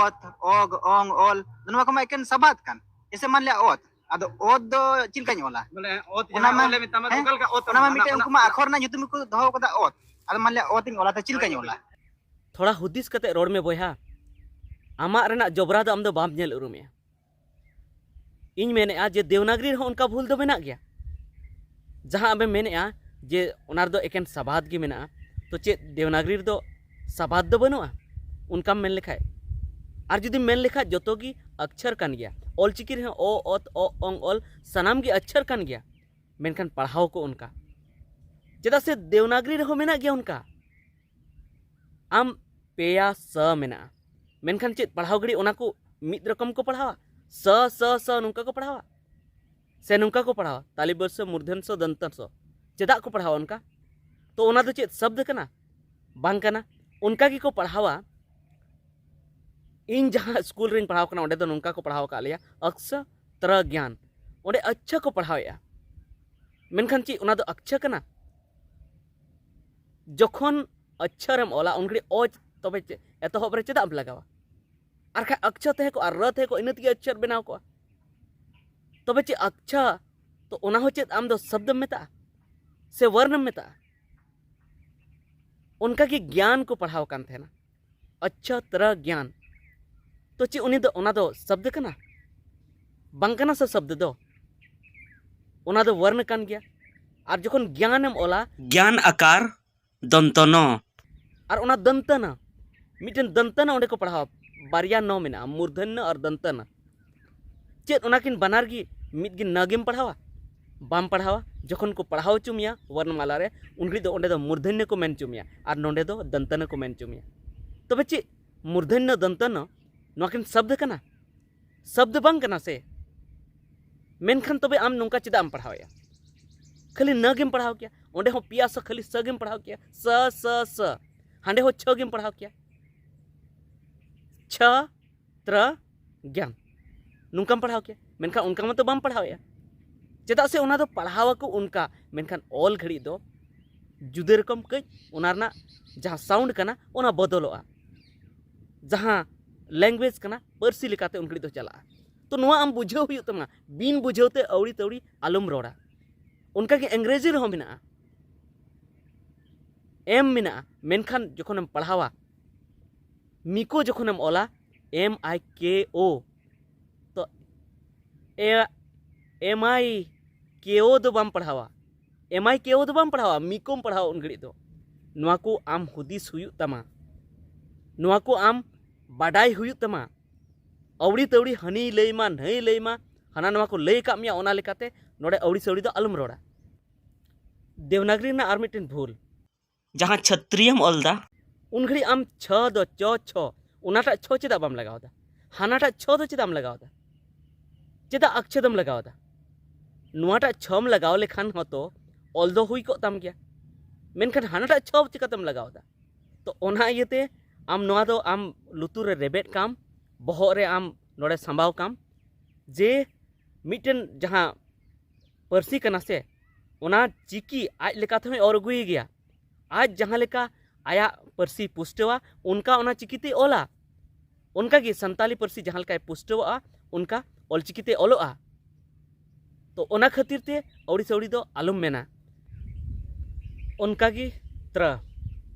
ᱚᱛ, ᱚᱜ, ᱚᱝ, ᱚᱞ, ᱱᱚᱣᱟ ᱠᱚᱢᱟ ᱮᱠᱮᱱ ᱥᱟᱵᱟᱫ ᱠᱟᱱ᱾ ᱮᱥᱮ ᱢᱟᱱ ᱞᱤᱭᱟ ᱚᱛ, ᱟᱫᱚ ᱚᱛ ᱫᱚ ᱪᱮᱫ ᱞᱮᱠᱟᱧ ᱚᱞᱟ? ᱵᱚᱞᱮ ᱚᱛ ᱚᱱᱟ ᱡᱟᱦᱟᱸ ᱢᱟ, ᱚᱞᱮ ᱢᱮᱛᱟᱢᱟ, ᱦᱮᱸ? ᱚᱠᱟ ᱞᱮᱠᱟ ᱚᱛ ᱚᱱᱟ ᱢᱟ ᱚᱞᱟ? ᱢᱤᱫᱴᱮᱱ ᱚᱱᱟ, ᱩᱱᱠᱩ ᱢᱟ ᱟᱠᱷᱚᱨ ᱨᱮᱱᱟᱜ ᱧᱩᱛᱩᱢ ᱜᱮᱠᱚ ᱫᱚᱦᱚ ᱠᱟᱫᱟ ᱚᱛ᱾ ᱟᱫᱚ ᱢᱟᱱ ᱞᱤᱭᱟ ᱚᱛ ᱤᱧ ᱚᱞᱟ, ᱛᱚ ᱪᱮᱫ ᱞᱮᱠᱟᱧ ᱚᱞᱟ? ᱛᱷᱚᱲᱟ ᱦᱩᱫᱤᱥ ᱠᱟᱛᱮ ᱨᱚᱲ ᱢᱮ ᱵᱚᱭᱦᱟ, ᱟᱢᱟᱜ ᱨᱮᱱᱟᱜ ᱡᱚᱵᱽᱨᱟ ᱫᱚ ᱟᱢ ᱫᱚ ᱵᱟᱢ ᱧᱮᱞ ᱩᱨᱩᱢᱮᱜᱼᱟ᱾ ᱤᱧ ᱢᱮᱱᱮᱜᱼᱟ ᱡᱮ ᱫᱮᱣᱱᱟᱜᱽᱨᱤ ᱨᱮᱦᱚᱸ ᱚᱱᱠᱟ ᱵᱷᱩᱞ ᱫᱚ ᱢᱮᱱᱟᱜ ᱜᱮᱭᱟ᱾ ᱡᱟᱦᱟᱸ ᱟᱢᱮᱢ ᱢᱮᱱᱮᱜᱼᱟ ᱡᱮ ᱚᱱᱟ ᱨᱮᱫᱚ ᱮᱠᱮᱱ ᱥᱟᱵᱟᱫ ᱜᱮ ᱢᱮᱱᱟᱜᱼᱟ, ᱛᱚ ᱪᱮᱫ ᱫᱮᱣᱱᱟᱜᱽᱨᱤ ᱨᱮᱫᱚ ᱥᱟᱵᱟᱫ ᱫᱚ ᱵᱟᱹᱱᱩᱜᱼᱟ? ᱚᱱᱠᱟᱢ ᱢᱮᱱ ᱞᱮᱠᱷᱟᱡ, ᱟᱨ ᱡᱩᱫᱤᱢ ᱢᱮᱱ ᱞᱮᱠᱷᱟᱡ ᱡᱚᱛᱚ ᱜᱮ ᱟᱠᱪᱷᱟᱨ ᱠᱟᱱ ᱜᱮᱭᱟ, ᱚᱞᱪᱤᱠᱤ ᱨᱮᱦᱚᱸ ᱚ, ᱚᱛ, ᱚ, ᱚᱝ, ᱚᱞ ᱥᱟᱱᱟᱢ ᱜᱮ ᱟᱠᱪᱷᱟᱨ ᱠᱟᱱ ᱜᱮᱭᱟ, ᱢᱮᱱᱠᱷᱟᱱ ᱯᱟᱲᱦᱟᱣ ᱠᱚ ᱚᱱᱠᱟ᱾ ᱪᱮᱫᱟᱜ ᱥᱮ ᱫᱮᱣᱱᱟᱜᱽᱨᱤ ᱨᱮᱦᱚᱸ ᱢᱮᱱᱟᱜ ᱜᱮᱭᱟ ᱚᱱᱠᱟ᱾ ᱟᱢ ᱯᱮᱭᱟ ᱥᱟ ᱢᱮᱱᱟᱜᱼᱟ, ᱢᱮᱱᱠᱷᱟᱱ ᱪᱮᱫ ᱯᱟᱲᱦᱟᱣ ᱜᱷᱟᱹᱲᱤᱡ ᱚᱱᱟ ᱠᱚ ᱢᱤᱫ ᱨᱚᱠᱚᱢ ᱠᱚ ᱯᱟᱲᱦᱟᱣᱟ? ᱥᱟ, ᱥᱟ, ᱥᱟ ᱱᱚᱝᱠᱟ ᱠᱚ ᱯᱟᱲᱦᱟᱣᱟ? ᱥᱮ ᱱᱚᱝᱠᱟ ᱠᱚ ᱯᱟᱲᱦᱟᱣᱟ, ᱛᱟᱞᱤᱵᱚᱨᱥᱚ, ᱢᱩᱨᱫᱷᱚᱱᱥᱚ, ᱫᱚᱱᱛᱚᱱᱥᱚ? ᱪᱮᱫᱟᱜ ᱠᱚ ᱯᱟᱲᱦᱟᱣᱟ ᱚᱱᱠᱟ? ᱛᱚ ᱚᱱᱟ ᱫᱚ ᱪᱮᱫ ᱥᱚᱵᱫ ᱠᱟᱱᱟ? ᱵᱟᱝ ᱠᱟᱱᱟ᱾ ᱚᱱᱠᱟ ᱜᱮᱠᱚ ᱯᱟᱲᱦᱟᱣᱟ᱾ ᱤᱧ ᱡᱟᱦᱟᱸ ᱥᱠᱩᱞ ᱨᱤᱧ ᱯᱟᱲᱦᱟᱣ ᱠᱟᱱᱟ, ᱚᱸᱰᱮ ᱫᱚ ᱱᱚᱝᱠᱟ ᱠᱚ ᱯᱟᱲᱦᱟᱣ ᱟᱠᱟᱫ ᱞᱮᱭᱟ, ᱚᱠᱥᱚ ᱛᱨᱚ ᱜᱭᱟᱱ᱾ ᱚᱸᱰᱮ ᱟᱪᱪᱷᱟ ᱠᱚ ᱯᱟᱲᱦᱟᱣᱮᱫᱼᱟ, ᱢᱮᱱᱠᱷᱟᱱ ᱪᱮᱫ ᱚᱱᱟ ᱫᱚ ᱟᱠᱪᱷᱟ ᱠᱟᱱᱟ? ᱡᱚᱠᱷᱚᱱ ᱟᱠᱪᱷᱟᱨᱮᱢ ᱚᱞᱟ, ᱩᱱ ᱜᱷᱟᱹᱲᱤᱡ ᱚ, ᱛᱚᱵᱮ ᱪᱮᱫ ᱮᱛᱚᱦᱚᱵ ᱨᱮ ᱪᱮᱫᱟᱜ ᱮᱢ ᱞᱟᱜᱟᱣᱟ? ᱟᱨ ᱠᱷᱟᱡ ᱟᱠᱪᱷᱟ ᱛᱟᱦᱮᱸ ᱠᱚᱜᱼᱟ, ᱨᱟᱹ ᱛᱟᱦᱮᱸ ᱠᱚᱜᱼᱟ, ᱤᱱᱟᱹ ᱛᱮᱜᱮ ᱟᱠᱪᱷᱟᱨ ᱵᱮᱱᱟᱣ ᱠᱚᱜᱼᱟ᱾ ᱛᱚᱵᱮ ᱪᱮᱫ ᱟᱠᱪᱷᱟ, ᱛᱚ ᱚᱱᱟ ᱦᱚᱸ ᱪᱮᱫ ᱟᱢ ᱫᱚ ᱥᱚᱵᱫᱚᱢ ᱢᱮᱛᱟᱜᱼᱟ ᱥᱮ ᱣᱟᱨᱱᱚᱢ ᱢᱮᱛᱟᱜᱼᱟ? ᱚᱱᱠᱟ ᱜᱮ ᱜᱭᱟᱱ ᱠᱚ ᱯᱟᱲᱦᱟᱣ ᱠᱟᱱ ᱛᱟᱦᱮᱱᱟ, ᱟᱠᱪᱷᱟ ᱛᱨᱟ ᱜᱭᱟᱱ᱾ ᱛᱚ ᱪᱮᱫ ᱩᱱᱤ ᱫᱚ, ᱚᱱᱟ ᱫᱚ ᱥᱚᱵᱫ ᱠᱟᱱᱟ? ᱵᱟᱝ ᱠᱟᱱᱟ ᱥᱮ ᱥᱚᱵᱫ ᱫᱚ, ᱚᱱᱟ ᱫᱚ ᱣᱟᱨᱱ ᱠᱟᱱ ᱜᱮᱭᱟ᱾ ᱟᱨ ᱡᱚᱠᱷᱚᱱ ᱜᱭᱟᱱᱮᱢ ᱚᱞᱟ, ᱜᱭᱟᱱ ᱟᱠᱟᱨ ᱫᱚᱱᱛᱚ ᱱᱚ᱾ ᱟᱨ ᱚᱱᱟ ᱫᱚᱱᱛᱚ ᱱᱚ, ᱢᱤᱫᱴᱮᱱ ᱫᱚᱱᱛᱚ ᱱᱚ ᱚᱸᱰᱮ ᱠᱚ ᱯᱟᱲᱦᱟᱣᱟ, ᱵᱟᱨᱭᱟ ᱱᱚ ᱢᱮᱱᱟᱜᱼᱟ, ᱢᱩᱨᱫᱷᱚᱱᱭᱚ ᱟᱨ ᱫᱚᱱᱛᱚ ᱱᱚ᱾ ᱪᱮᱫ ᱚᱱᱟᱠᱤᱱ ᱵᱟᱱᱟᱨ ᱜᱮ ᱢᱤᱫ ᱜᱮ ᱱᱟ ᱜᱮᱢ ᱯᱟᱲᱦᱟᱣᱟ? ᱵᱟᱢ ᱯᱟᱲᱦᱟᱣᱟ᱾ ᱡᱚᱠᱷᱚᱱ ᱠᱚ ᱯᱟᱲᱦᱟᱣ ᱦᱚᱪᱚ ᱢᱮᱭᱟ ᱣᱟᱨᱱᱚᱢᱟᱞᱟ ᱨᱮ, ᱩᱱ ᱜᱷᱟᱹᱲᱤᱡ ᱫᱚ ᱚᱸᱰᱮ ᱫᱚ ᱢᱩᱨᱫᱷᱚᱱᱭᱚ ᱠᱚ ᱢᱮᱱ ᱦᱚᱪᱚ ᱢᱮᱭᱟ ᱟᱨ ᱱᱚᱸᱰᱮ ᱫᱚ ᱫᱚᱱᱛᱚᱱᱚ ᱠᱚ ᱢᱮᱱ ᱦᱚᱪᱚ ᱢᱮᱭᱟ᱾ ᱛᱚᱵᱮ ᱪᱮᱫ ᱢᱩᱨᱫᱷᱚᱱᱭᱚ ᱫᱚᱱᱛᱚᱱᱚ ᱱᱚᱣᱟ ᱠᱤᱱ ᱥᱚᱵᱫ ᱠᱟᱱᱟ? ᱥᱚᱵᱫ ᱵᱟᱝ ᱠᱟᱱᱟ ᱥᱮ? ᱢᱮᱱᱠᱷᱟᱱ ᱛᱚᱵᱮ ᱟᱢ ᱱᱚᱝᱠᱟ ᱪᱮᱫᱟᱜ ᱮᱢ ᱯᱟᱲᱦᱟᱣᱮᱫᱼᱟ? ᱠᱷᱟᱹᱞᱤ ᱱᱟᱹ ᱜᱮᱢ ᱯᱟᱲᱦᱟᱣ ᱠᱮᱭᱟ, ᱚᱸᱰᱮ ᱦᱚᱸ ᱯᱮᱭᱟ ᱥᱚ ᱠᱷᱟᱹᱞᱤ ᱥᱟᱹ ᱜᱮᱢ ᱯᱟᱲᱦᱟᱣ ᱠᱮᱭᱟ, ᱥᱟᱹ ᱥᱟᱹ ᱥᱟᱹ᱾ ᱦᱟᱸᱰᱮ ᱦᱚᱸ ᱪᱷᱟᱹ ᱜᱮᱢ ᱯᱟᱲᱦᱟᱣ ᱠᱮᱭᱟ, ᱪᱷᱟᱹ ᱛᱨᱟ ᱜᱮᱭᱟᱱ, ᱱᱚᱝᱠᱟᱢ ᱯᱟᱲᱦᱟᱣ ᱠᱮᱭᱟ᱾ ᱢᱮᱱᱠᱷᱟᱱ ᱚᱱᱠᱟ ᱢᱟᱛᱚ ᱵᱟᱢ ᱯᱟᱲᱦᱟᱣᱮᱫᱼᱟ᱾ ᱪᱮᱫᱟᱜ ᱥᱮ ᱚᱱᱟ ᱫᱚ ᱯᱟᱲᱦᱟᱣ ᱟᱠᱚ ᱚᱱᱠᱟ, ᱢᱮᱱᱠᱷᱟᱱ ᱚᱞ ᱜᱷᱟᱹᱲᱤᱡ ᱫᱚ ᱡᱩᱫᱟᱹ ᱨᱚᱠᱚᱢ ᱠᱟᱹᱡ ᱚᱱᱟ ᱨᱮᱱᱟᱜ ᱡᱟᱦᱟᱸ ᱥᱟᱣᱩᱱᱰ ᱠᱟᱱᱟ, ᱚᱱᱟ ᱵᱚᱫᱚᱞᱚᱜᱼᱟ᱾ ᱡᱟᱦᱟᱸ ᱞᱮᱝᱜᱩᱭᱮᱡᱽ ᱠᱟᱱᱟ, ᱯᱟᱹᱨᱥᱤ ᱞᱮᱠᱟᱛᱮ ᱩᱱ ᱜᱷᱟᱹᱲᱤᱡ ᱫᱚ ᱪᱟᱞᱟᱜᱼᱟ᱾ ᱛᱚ ᱱᱚᱣᱟ ᱟᱢ ᱵᱩᱡᱷᱟᱹᱣ ᱦᱩᱭᱩᱜ ᱛᱟᱢᱟ, ᱵᱤᱱ ᱵᱩᱡᱷᱟᱹᱣ ᱛᱮ ᱟᱹᱣᱲᱤ ᱛᱟᱹᱣᱲᱤ ᱟᱞᱚᱢ ᱨᱚᱲᱟ᱾ ᱚᱱᱠᱟᱜᱮ ᱤᱝᱨᱮᱡᱤ ᱨᱮᱦᱚᱸ ᱢᱮᱱᱟᱜᱼᱟ, ᱮᱢ ᱢᱮᱱᱟᱜᱼᱟ, ᱢᱮᱱᱠᱷᱟᱱ ᱡᱚᱠᱷᱚᱱᱮᱢ ᱯᱟᱲᱦᱟᱣᱟ, ᱢᱤᱠᱳ ᱡᱚᱠᱷᱚᱱᱮᱢ ᱚᱞᱟ, ᱮᱢ ᱟᱭ ᱠᱮ ᱳ, ᱛᱚ ᱮ ᱮᱢ ᱟᱭ ᱠᱮ ᱳ ᱫᱚ ᱵᱟᱢ ᱯᱟᱲᱦᱟᱣᱟ, ᱮᱢ ᱟᱭ ᱠᱮ ᱳ ᱫᱚ ᱵᱟᱢ ᱯᱟᱲᱦᱟᱣᱟ, ᱢᱤᱠᱳᱢ ᱯᱟᱲᱦᱟᱣᱟ ᱩᱱ ᱜᱷᱟᱹᱲᱤᱡ ᱫᱚ᱾ ᱱᱚᱣᱟ ᱠᱚ ᱟᱢ ᱦᱩᱫᱤᱥ ᱦᱩᱭᱩᱜ ᱛᱟᱢᱟ, ᱱᱚᱣᱟ ᱠᱚ ᱟᱢ ᱵᱟᱰᱟᱭ ᱦᱩᱭᱩᱜ ᱛᱟᱢᱟ᱾ ᱟᱹᱣᱲᱤ ᱛᱟᱹᱣᱲᱤ ᱦᱟᱹᱱᱤᱭ ᱞᱟᱹᱭ ᱢᱟ, ᱱᱟᱹᱭ ᱞᱟᱹᱭ ᱢᱟ, ᱦᱟᱱᱟ ᱱᱚᱣᱟ ᱠᱚ ᱞᱟᱹᱭ ᱟᱠᱟᱫ ᱢᱮᱭᱟ, ᱚᱱᱟ ᱞᱮᱠᱟᱛᱮ ᱱᱚᱰᱮ ᱟᱹᱣᱲᱤ ᱥᱟᱹᱣᱲᱤ ᱫᱚ ᱟᱞᱚᱢ ᱨᱚᱲᱟ᱾ ᱫᱮᱵᱽᱱᱟᱜᱽᱨᱤ ᱨᱮᱱᱟᱜ ᱟᱨ ᱢᱤᱫᱴᱮᱱ ᱵᱷᱩᱞ, ᱡᱟᱦᱟᱸ ᱪᱷᱟᱹᱛᱨᱤᱭᱟᱹᱢ ᱚᱞ ᱮᱫᱟ, ᱩᱱ ᱜᱷᱟᱹᱲᱤᱡ ᱟᱢ ᱪᱷᱚ ᱫᱚ ᱪᱚ ᱪᱷᱚ, ᱚᱱᱟᱴᱟᱜ ᱪᱷᱚ ᱪᱮᱫᱟᱜ ᱵᱟᱢ ᱞᱟᱜᱟᱣ ᱮᱫᱟ? ᱦᱟᱱᱟᱴᱟᱜ ᱪᱷᱚ ᱫᱚ ᱪᱮᱫᱟᱜ ᱮᱢ ᱞᱟᱜᱟᱣ ᱮᱫᱟ? ᱪᱮᱫᱟᱜ ᱟᱠᱪᱷᱮᱫ ᱮᱢ ᱞᱟᱜᱟᱣ ᱮᱫᱟ? ᱱᱚᱣᱟᱴᱟᱜ ᱪᱷᱚᱢ ᱞᱟᱜᱟᱣ ᱞᱮᱠᱷᱟᱱ ᱦᱚᱸᱛᱚ ᱚᱞ ᱫᱚ ᱦᱩᱭ ᱠᱚᱜ ᱛᱟᱢ ᱜᱮᱭᱟ, ᱢᱮᱱᱠᱷᱟᱱ ᱦᱟᱱᱟᱴᱟᱜ ᱪᱷᱚ ᱪᱤᱠᱟᱹᱛᱮᱢ ᱞᱟᱜᱟᱣ ᱮᱫᱟ? ᱛᱚ ᱚᱱᱟ ᱤᱭᱟᱹᱛᱮ ᱟᱢ ᱱᱚᱣᱟ ᱫᱚ ᱟᱢ ᱞᱩᱛᱩᱨ ᱨᱮ ᱨᱮᱵᱮᱫ ᱠᱟᱢ, ᱵᱚᱦᱚᱜ ᱨᱮ ᱟᱢ ᱱᱚᱰᱮ ᱥᱟᱢᱵᱟᱣ ᱠᱟᱢ, ᱡᱮ ᱢᱤᱫᱴᱮᱱ ᱡᱟᱦᱟᱸ ᱯᱟᱹᱨᱥᱤ ᱠᱟᱱᱟ ᱥᱮ, ᱚᱱᱟ ᱪᱤᱠᱤ ᱟᱡ ᱞᱮᱠᱟ ᱛᱮᱦᱚᱸᱭ ᱚᱨ ᱟᱹᱜᱩᱭ ᱜᱮᱭᱟ᱾ ᱟᱡ ᱡᱟᱦᱟᱸ ᱞᱮᱠᱟ ᱟᱭᱟᱜ ᱯᱟᱹᱨᱥᱤ ᱯᱩᱥᱴᱟᱹᱣᱟ, ᱚᱱᱠᱟ ᱚᱱᱟ ᱪᱤᱠᱤᱛᱮᱭ ᱚᱞᱟ᱾ ᱚᱱᱠᱟᱜᱮ ᱥᱟᱱᱛᱟᱞᱤ ᱯᱟᱹᱨᱥᱤ ᱡᱟᱦᱟᱸ ᱞᱮᱠᱟᱭ ᱯᱩᱥᱴᱟᱹᱣᱚᱜᱼᱟ, ᱚᱱᱠᱟ ᱚᱞᱪᱤᱠᱤᱛᱮ ᱚᱞᱚᱜᱼᱟ᱾ ᱛᱚ ᱚᱱᱟ ᱠᱷᱟᱹᱛᱤᱨ ᱛᱮ ᱟᱹᱣᱲᱤ ᱥᱟᱹᱣᱲᱤ ᱫᱚ ᱟᱞᱚᱢ ᱢᱮᱱᱟ᱾ ᱚᱱᱠᱟᱜᱮ ᱛᱨᱟ,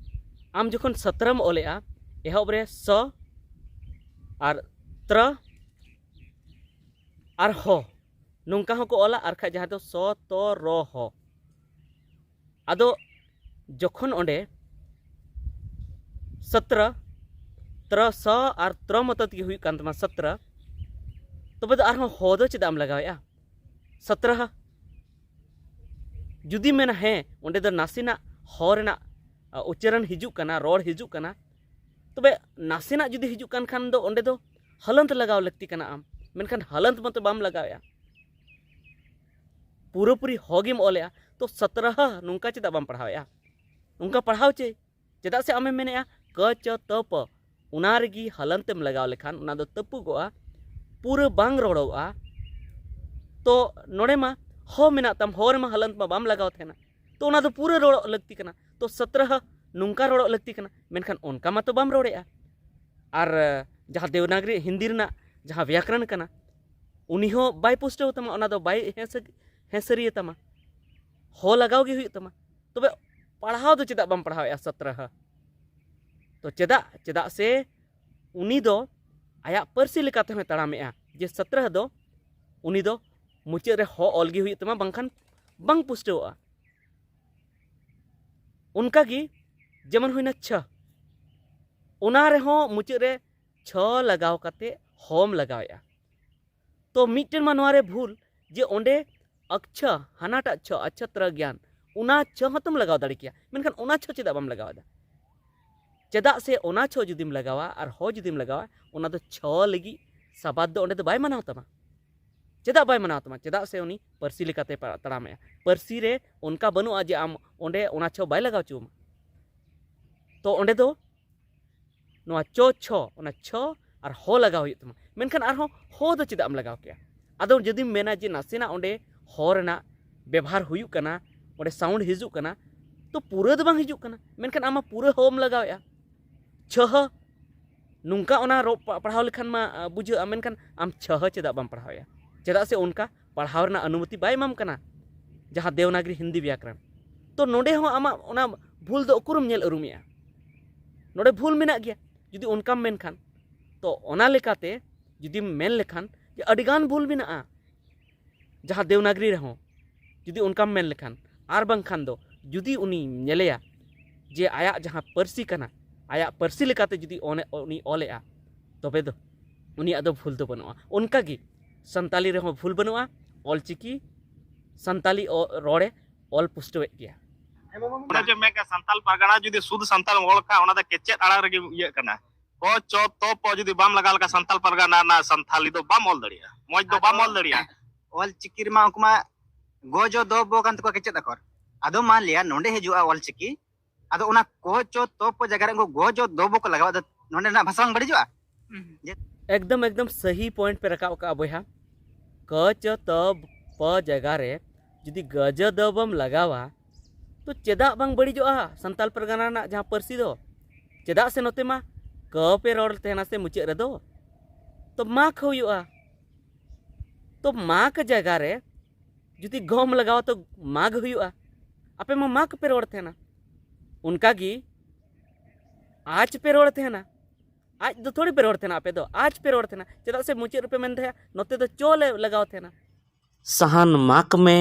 ᱟᱢ ᱡᱚᱠᱷᱚᱱ ᱥᱟᱛᱨᱟᱢ ᱚᱞᱮᱜᱼᱟ, ᱮᱦᱚᱵ ᱨᱮ ᱥᱚ ᱟᱨ ᱛᱨᱟ ᱟᱨ ᱦᱚ, ᱱᱚᱝᱠᱟ ᱦᱚᱸᱠᱚ ᱚᱞᱟ, ᱟᱨ ᱠᱷᱟᱡ ᱡᱟᱦᱟᱸ ᱫᱚ ᱥᱚ ᱛᱚ ᱨᱚ ᱦᱚ᱾ ᱟᱫᱚ ᱡᱚᱠᱷᱚᱱ ᱚᱸᱰᱮ ᱥᱟᱛᱨᱟ, ᱛᱨᱟ ᱥᱚ ᱟᱨ ᱛᱨᱟ ᱢᱚᱛᱚ ᱛᱮᱜᱮ ᱦᱩᱭᱩᱜ ᱠᱟᱱ ᱛᱟᱢᱟ ᱥᱟᱛᱨᱟ, ᱛᱚᱵᱮ ᱫᱚ ᱟᱨᱦᱚᱸ ᱦᱚ ᱫᱚ ᱪᱮᱫᱟᱜ ᱮᱢ ᱞᱟᱜᱟᱣᱮᱫᱼᱟ? ᱥᱟᱛᱨᱟ᱾ ᱡᱩᱫᱤᱢ ᱢᱮᱱᱟ ᱦᱮᱸ, ᱚᱸᱰᱮ ᱫᱚ ᱱᱟᱥᱮᱱᱟᱜ ᱦᱚ ᱨᱮᱱᱟᱜ, ᱟ, ᱩᱪᱪᱟᱨᱚᱱ ᱦᱤᱡᱩᱜ ᱠᱟᱱᱟ, ᱨᱚᱲ ᱦᱤᱡᱩᱜ ᱠᱟᱱᱟ, ᱛᱚᱵᱮ ᱱᱟᱥᱮᱱᱟᱜ ᱡᱩᱫᱤ ᱦᱤᱡᱩᱜ ᱠᱟᱱ ᱠᱷᱟᱱ ᱫᱚ ᱚᱸᱰᱮ ᱫᱚ ᱦᱟᱞᱚᱱᱛ ᱞᱟᱜᱟᱣ ᱞᱟᱹᱠᱛᱤ ᱠᱟᱱᱟ ᱟᱢ᱾ ᱢᱮᱱᱠᱷᱟᱱ ᱦᱟᱞᱟᱱᱛ ᱢᱟᱛᱚ ᱵᱟᱢ ᱞᱟᱜᱟᱣᱮᱫᱼᱟ, ᱯᱩᱨᱟᱹᱯᱩᱨᱤ ᱦᱚ ᱜᱮᱢ ᱚᱞᱮᱜᱼᱟ᱾ ᱛᱚ ᱥᱟᱛᱨᱟᱦᱟ ᱱᱚᱝᱠᱟ ᱪᱮᱫᱟᱜ ᱵᱟᱢ ᱯᱟᱲᱦᱟᱣᱮᱫᱼᱟ? ᱱᱚᱝᱠᱟ ᱯᱟᱲᱦᱟᱣ ᱪᱮ? ᱪᱮᱫᱟᱜ ᱥᱮ ᱟᱢᱮᱢ ᱢᱮᱱᱮᱜᱼᱟ ᱠᱟ ᱪᱟ ᱛᱟ ᱯᱟ, ᱚᱱᱟ ᱨᱮᱜᱮ ᱦᱟᱞᱟᱱᱛ ᱮᱢ ᱞᱟᱜᱟᱣ ᱞᱮᱠᱷᱟᱱ ᱚᱱᱟ ᱫᱚ ᱛᱟᱹᱯᱩᱜᱚᱜᱼᱟ, ᱯᱩᱨᱟᱹ ᱵᱟᱝ ᱨᱚᱲᱚᱜᱼᱟ᱾ ᱛᱚ ᱱᱚᱰᱮ ᱢᱟ ᱦᱚ ᱢᱮᱱᱟᱜ ᱛᱟᱢ, ᱦᱚ ᱨᱮᱢᱟ ᱦᱟᱞᱟᱱᱛ ᱢᱟ ᱵᱟᱢ ᱞᱟᱜᱟᱣ ᱛᱟᱦᱮᱱᱟ, ᱛᱚ ᱚᱱᱟ ᱫᱚ ᱯᱩᱨᱟᱹ ᱨᱚᱲᱚᱜ ᱞᱟᱹᱠᱛᱤ ᱠᱟᱱᱟ᱾ ᱛᱚ ᱥᱟᱛᱨᱟᱦᱟ ᱱᱚᱝᱠᱟ ᱨᱚᱲᱚᱜ ᱞᱟᱹᱠᱛᱤ ᱠᱟᱱᱟ, ᱢᱮᱱᱠᱷᱟᱱ ᱚᱱᱠᱟ ᱢᱟᱛᱚ ᱵᱟᱢ ᱨᱚᱲᱮᱜᱼᱟ᱾ ᱟᱨ ᱡᱟᱦᱟᱸ ᱫᱮᱵᱽᱱᱟᱜᱽᱨᱤ ᱦᱤᱱᱫᱤ ᱨᱮᱱᱟᱜ ᱡᱟᱦᱟᱸ ᱵᱮᱭᱟᱠᱨᱚᱱ ᱠᱟᱱᱟ, ᱩᱱᱤ ᱦᱚᱸ ᱵᱟᱭ ᱯᱩᱥᱴᱟᱹᱣ ᱛᱟᱢᱟ, ᱚᱱᱟ ᱫᱚ ᱵᱟᱭ ᱦᱮᱸ ᱥᱟᱹᱨᱤᱭᱟᱹ ᱛᱟᱢᱟ, ᱦᱚ ᱞᱟᱜᱟᱣ ᱜᱮ ᱦᱩᱭᱩᱜ ᱛᱟᱢᱟ᱾ ᱛᱚᱵᱮ ᱯᱟᱲᱦᱟᱣ ᱫᱚ ᱪᱮᱫᱟᱜ ᱵᱟᱢ ᱯᱟᱲᱦᱟᱣᱮᱫᱼᱟ ᱥᱟᱛᱨᱟᱦᱟ? ᱛᱚ ᱪᱮᱫᱟᱜ? ᱪᱮᱫᱟᱜ ᱥᱮ ᱩᱱᱤ ᱫᱚ ᱟᱭᱟᱜ ᱯᱟᱹᱨᱥᱤ ᱞᱮᱠᱟᱛᱮ ᱦᱚᱸᱭ ᱛᱟᱲᱟᱢᱮᱜᱼᱟ ᱡᱮ ᱥᱟᱛᱨᱟᱦᱟ ᱫᱚ ᱩᱱᱤ ᱫᱚ ᱢᱩᱪᱟᱹᱫ ᱨᱮ ᱦᱚ ᱚᱞ ᱜᱮ ᱦᱩᱭᱩᱜ ᱛᱟᱢᱟ, ᱵᱟᱝᱠᱷᱟᱱ ᱵᱟᱝ ᱯᱩᱥᱴᱟᱹᱣᱚᱜᱼᱟ᱾ ᱚᱱᱠᱟᱜᱮ ᱡᱮᱢᱚᱱ ᱦᱩᱭᱱᱟ ᱪᱷᱟ, ᱚᱱᱟ ᱨᱮᱦᱚᱸ ᱢᱩᱪᱟᱹᱫ ᱨᱮ ᱪᱷᱚ ᱞᱟᱜᱟᱣ ᱠᱟᱛᱮ ᱦᱚᱢ ᱞᱟᱜᱟᱣᱮᱜᱼᱟ᱾ ᱛᱚ ᱢᱤᱫᱴᱮᱱ ᱢᱟ ᱱᱚᱣᱟ ᱨᱮ ᱵᱷᱩᱞ, ᱡᱮ ᱚᱸᱰᱮ ᱟᱠᱪᱷᱟ, ᱦᱟᱱᱟᱴᱟᱜ ᱪᱷᱚ, ᱟᱪᱪᱷᱟ ᱛᱨᱟ ᱜᱮᱭᱟᱱ, ᱚᱱᱟ ᱪᱷᱚ ᱦᱚᱸᱛᱚᱢ ᱞᱟᱜᱟᱣ ᱫᱟᱲᱮ ᱠᱮᱭᱟ, ᱢᱮᱱᱠᱷᱟᱱ ᱚᱱᱟ ᱪᱷᱚ ᱪᱮᱫᱟᱜ ᱵᱟᱢ ᱞᱟᱜᱟᱣ ᱮᱫᱟ? ᱪᱮᱫᱟᱜ ᱥᱮ ᱚᱱᱟ ᱪᱷᱚ ᱡᱩᱫᱤᱢ ᱞᱟᱜᱟᱣᱟ ᱟᱨ ᱦᱚ ᱡᱩᱫᱤᱢ ᱞᱟᱜᱟᱣᱟ, ᱚᱱᱟ ᱫᱚ ᱪᱷᱚ ᱞᱟᱹᱜᱤᱫ ᱥᱟᱵᱟᱫ ᱫᱚ ᱚᱸᱰᱮ ᱫᱚ ᱵᱟᱭ ᱢᱟᱱᱟᱣ ᱛᱟᱢᱟ᱾ ᱪᱮᱫᱟᱜ ᱵᱟᱭ ᱢᱟᱱᱟᱣ ᱛᱟᱢᱟ? ᱪᱮᱫᱟᱜ ᱥᱮ ᱩᱱᱤ ᱯᱟᱹᱨᱥᱤ ᱞᱮᱠᱟᱛᱮ ᱯᱟ- ᱛᱟᱲᱟᱢᱮᱜᱼᱟ᱾ ᱯᱟᱹᱨᱥᱤ ᱨᱮ ᱚᱱᱠᱟ ᱵᱟᱹᱱᱩᱜᱼᱟ ᱡᱮ ᱟᱢ ᱚᱸᱰᱮ ᱚᱱᱟ ᱪᱷᱚ ᱵᱟᱭ ᱞᱟᱜᱟᱣ ᱦᱚᱪᱚ ᱟᱢᱟ᱾ ᱛᱚ ᱚᱸᱰᱮ ᱫᱚ ᱱᱚᱣᱟ ᱪᱚ ᱪᱷᱚ, ᱚᱱᱟ ᱪᱷᱚ ᱟᱨ ᱦᱚ ᱞᱟᱜᱟᱣ ᱦᱩᱭᱩᱜ ᱛᱟᱢᱟ᱾ ᱢᱮᱱᱠᱷᱟᱱ ᱟᱨᱦᱚᱸ ᱦᱚ ᱫᱚ ᱪᱮᱫᱟᱜ ᱮᱢ ᱞᱟᱜᱟᱣ ᱠᱮᱜᱼᱟ? ᱟᱫᱚ ᱡᱩᱫᱤᱢ ᱢᱮᱱᱟ ᱡᱮ ᱱᱟᱥᱮᱱᱟᱜ ᱚᱸᱰᱮ ᱦᱚ ᱨᱮᱱᱟᱜ ᱵᱮᱵᱷᱟᱨ ᱦᱩᱭᱩᱜ ᱠᱟᱱᱟ, ᱚᱸᱰᱮ ᱥᱟᱣᱩᱱᱰ ᱦᱤᱡᱩᱜ ᱠᱟᱱᱟ, ᱛᱚ ᱯᱩᱨᱟᱹ ᱫᱚ ᱵᱟᱝ ᱦᱤᱡᱩᱜ ᱠᱟᱱᱟ, ᱢᱮᱱᱠᱷᱟᱱ ᱟᱢ ᱢᱟ ᱯᱩᱨᱟᱹ ᱦᱚᱢ ᱞᱟᱜᱟᱣᱮᱜᱼᱟ᱾ ᱪᱷᱚᱦᱚ ᱱᱚᱝᱠᱟ ᱚᱱᱟ ᱨᱚ- ᱯᱟ- ᱯᱟᱲᱦᱟᱣ ᱞᱮᱠᱷᱟᱱ ᱢᱟ ᱟ, ᱵᱩᱡᱷᱟᱹᱜᱼᱟ, ᱢᱮᱱᱠᱷᱟᱱ ᱟᱢ ᱪᱷᱚᱦᱚ ᱪᱮᱫᱟᱜ ᱵᱟᱢ ᱯᱟᱲᱦᱟᱣᱮᱜᱼᱟ? ᱪᱮᱫᱟᱜ ᱥᱮ ᱚᱱᱠᱟ ᱯᱟᱲᱦᱟᱣ ᱨᱮᱱᱟᱜ ᱚᱱᱩᱢᱚᱛᱤ ᱵᱟᱭ ᱮᱢᱟᱢ ᱠᱟᱱᱟ ᱡᱟᱦᱟᱸ ᱫᱮᱣᱱᱟᱜᱽᱨᱤ ᱦᱤᱱᱫᱤ ᱵᱮᱭᱟᱠᱨᱚᱱ᱾ ᱛᱚ ᱱᱚᱰᱮ ᱦᱚᱸ ᱟᱢᱟᱜ ᱚᱱᱟ ᱵᱷᱩᱞ ᱫᱚ ᱚᱠᱚᱨᱮᱢ ᱧᱮᱞ ᱩᱨᱩᱢᱮᱜᱼᱟ? ᱱᱚᱰᱮ ᱵᱷᱩᱞ ᱢᱮᱱᱟᱜ ᱜᱮᱭᱟ ᱡᱩᱫᱤ ᱚᱱᱠᱟᱢ ᱢᱮᱱᱠᱷᱟᱱ᱾ ᱛᱚ ᱚᱱᱟ ᱞᱮᱠᱟᱛᱮ ᱡᱩᱫᱤᱢ ᱢᱮᱱ ᱞᱮᱠᱷᱟᱱ ᱡᱮ ᱟᱹᱰᱤᱜᱟᱱ ᱵᱷᱩᱞ ᱢᱮᱱᱟᱜᱼᱟ ᱡᱟᱦᱟᱸ ᱫᱮᱣᱱᱟᱜᱽᱨᱤ ᱨᱮᱦᱚᱸ, ᱡᱩᱫᱤ ᱚᱱᱠᱟᱢ ᱢᱮᱱ ᱞᱮᱠᱷᱟᱱ, ᱟᱨ ᱵᱟᱝᱠᱷᱟᱱ ᱫᱚ ᱡᱩᱫᱤ ᱩᱱᱤ ᱧᱮᱞᱮᱭᱟ ᱡᱮ ᱟᱭᱟᱜ ᱡᱟᱦᱟᱸ ᱯᱟᱹᱨᱥᱤ ᱠᱟᱱᱟ, ᱟᱭᱟᱜ ᱯᱟᱹᱨᱥᱤ ᱞᱮᱠᱟᱛᱮ ᱡᱩᱫᱤ ᱚᱱᱮ- ᱩᱱᱤ ᱚᱞᱮᱜᱼᱟ, ᱛᱚᱵᱮ ᱫᱚ ᱩᱱᱤᱭᱟᱜ ᱫᱚ ᱵᱷᱩᱞ ᱫᱚ ᱵᱟᱹᱱᱩᱜᱼᱟ᱾ ᱚᱱᱠᱟᱜᱮ ᱥᱟᱱᱛᱟᱞᱤ ᱨᱮᱦᱚᱸ ᱵᱷᱩᱞ ᱵᱟᱹᱱᱩᱜᱼᱟ, ᱚᱞᱪᱤᱠᱤ ᱥᱟᱱᱛᱟᱞᱤ ᱚ- ᱨᱚᱲᱮ ᱚᱞ ᱯᱩᱥᱴᱟᱹᱣᱮᱫ ᱜᱮᱭᱟ᱾ ᱚᱱᱟ ᱡᱮ ᱢᱮᱱ ᱥᱟᱱᱛᱟᱞ ᱯᱟᱨᱜᱟᱱᱟ ᱡᱩᱫᱤ ᱥᱩᱫᱷ ᱥᱟᱱᱛᱟᱞ ᱚᱞ ᱠᱷᱟᱱ ᱚᱱᱟ ᱫᱚ ᱠᱮᱪᱮᱫ ᱟᱲᱟᱝ ᱨᱮᱜᱮ ᱤᱭᱟᱹᱜ ᱠᱟᱱᱟ᱾ ᱠᱚ ᱪᱚ ᱛᱚ ᱯᱚ ᱡᱩᱫᱤ ᱵᱟᱢ ᱞᱟᱜᱟᱣ ᱞᱮᱠᱷᱟᱱ ᱥᱟᱱᱛᱟᱞ ᱯᱟᱨᱜᱟᱱᱟ ᱨᱮᱱᱟᱜ ᱥᱟᱱᱛᱷᱟᱞᱤ ᱫᱚ ᱵᱟᱢ ᱚᱞ ᱫᱟᱲᱮᱭᱟᱜᱼᱟ, ᱢᱚᱡᱽ ᱫᱚ ᱵᱟᱢ ᱚᱞ ᱫᱟᱲᱮᱭᱟᱜᱼᱟ᱾ ᱚᱞ ᱪᱤᱠᱤ ᱨᱮᱢᱟ ᱩᱱᱠᱩ ᱢᱟ ᱜᱚ ᱡᱚ ᱫᱚ ᱵᱚ ᱠᱟᱱ ᱛᱟᱠᱚᱣᱟ ᱠᱮᱪᱮᱫ ᱟᱠᱷᱚᱨ᱾ ᱟᱫᱚ ᱢᱟ ᱞᱟᱹᱭᱟ ᱱᱚᱰᱮ ᱦᱤᱡᱩᱜᱼᱟ ᱚᱞ ᱪᱤᱠᱤ, ᱟᱫᱚ ᱚᱱᱟ ᱠᱚ ᱪᱚ ᱛᱚ ᱯᱚ ᱡᱟᱭᱜᱟ ᱨᱮ ᱩᱱᱠᱩ ᱜᱚ ᱡᱚ ᱫᱚ ᱵᱚ ᱠᱚ ᱞᱟᱜᱟᱣᱟ, ᱟᱫᱚ ᱱᱚᱰᱮ ᱨᱮᱱᱟᱜ ᱵᱷᱟᱥᱟ ᱵᱟᱝ ᱵᱟᱹᱲᱤᱡᱚᱜᱼᱟ? ᱮᱠᱫᱚᱢ ᱮᱠᱫᱚᱢ ᱥᱟᱹᱦᱤ ᱯᱚᱭᱮᱱᱴ ᱯᱮ ᱨᱟᱠᱟᱵ ᱟᱠᱟᱫᱼᱟ ᱵᱚᱭᱦᱟ᱾ ᱠᱚ ᱪᱚ ᱛᱚ ᱯᱚ ᱡᱟᱭᱜᱟ ᱨᱮ ᱡᱩᱫᱤ ᱜᱚ ᱡᱚ ᱫᱚ ᱵᱚᱢ ᱞᱟᱜᱟᱣᱟ, ᱛᱚ ᱪᱮᱫᱟᱜ ᱵᱟᱝ ᱵᱟᱹᱲᱤᱡᱚᱜᱼᱟ ᱥᱟᱱᱛᱟᱞ ᱯᱟᱨᱜᱟᱱᱟ ᱨᱮᱱᱟᱜ ᱡᱟᱦᱟᱸ ᱯᱟᱹᱨᱥᱤ ᱫᱚ? ᱪᱮᱫᱟᱜ ᱥᱮ ᱱᱚᱛᱮ ᱢᱟ ᱠᱚ ᱯᱮ ᱨᱚᱲ ᱛᱟᱦᱮᱱᱟ ᱥᱮ ᱢᱩᱪᱟᱹᱫ ᱨᱮᱫᱚ, ᱛᱚ ᱢᱟᱠ ᱦᱩᱭᱩᱜᱼᱟ᱾ ᱛᱚ ᱢᱟᱠ ᱡᱟᱭᱜᱟ ᱨᱮ ᱡᱩᱫᱤ ᱜᱚᱢ ᱞᱟᱜᱟᱣᱟ ᱛᱚ ᱢᱟᱜᱽ ᱦᱩᱭᱩᱜᱼᱟ᱾ ᱟᱯᱮ ᱢᱟ ᱢᱟᱠ ᱯᱮ ᱨᱚᱲ ᱛᱟᱦᱮᱱᱟ, ᱚᱱᱠᱟ ᱜᱮ ᱟᱡ ᱯᱮ ᱨᱚᱲ ᱛᱟᱦᱮᱱᱟ᱾ ᱟᱡ ᱫᱚ ᱛᱷᱚᱲᱤ ᱯᱮ ᱨᱚᱲ ᱛᱟᱦᱮᱱᱟ, ᱟᱯᱮ ᱫᱚ ᱟᱡ ᱯᱮ ᱨᱚᱲ ᱛᱟᱦᱮᱱᱟ᱾ ᱪᱮᱫᱟᱜ ᱥᱮ ᱢᱩᱪᱟᱹᱫ ᱨᱮᱯᱮ ᱢᱮᱱ ᱛᱟᱦᱮᱸᱜᱼᱟ ᱱᱚᱛᱮ ᱫᱚ ᱪᱚ ᱞᱮ ᱞᱟᱜᱟᱣ ᱛᱟᱦᱮᱱᱟ᱾ ᱥᱟᱦᱟᱱ ᱢᱟᱜᱽ ᱢᱮ,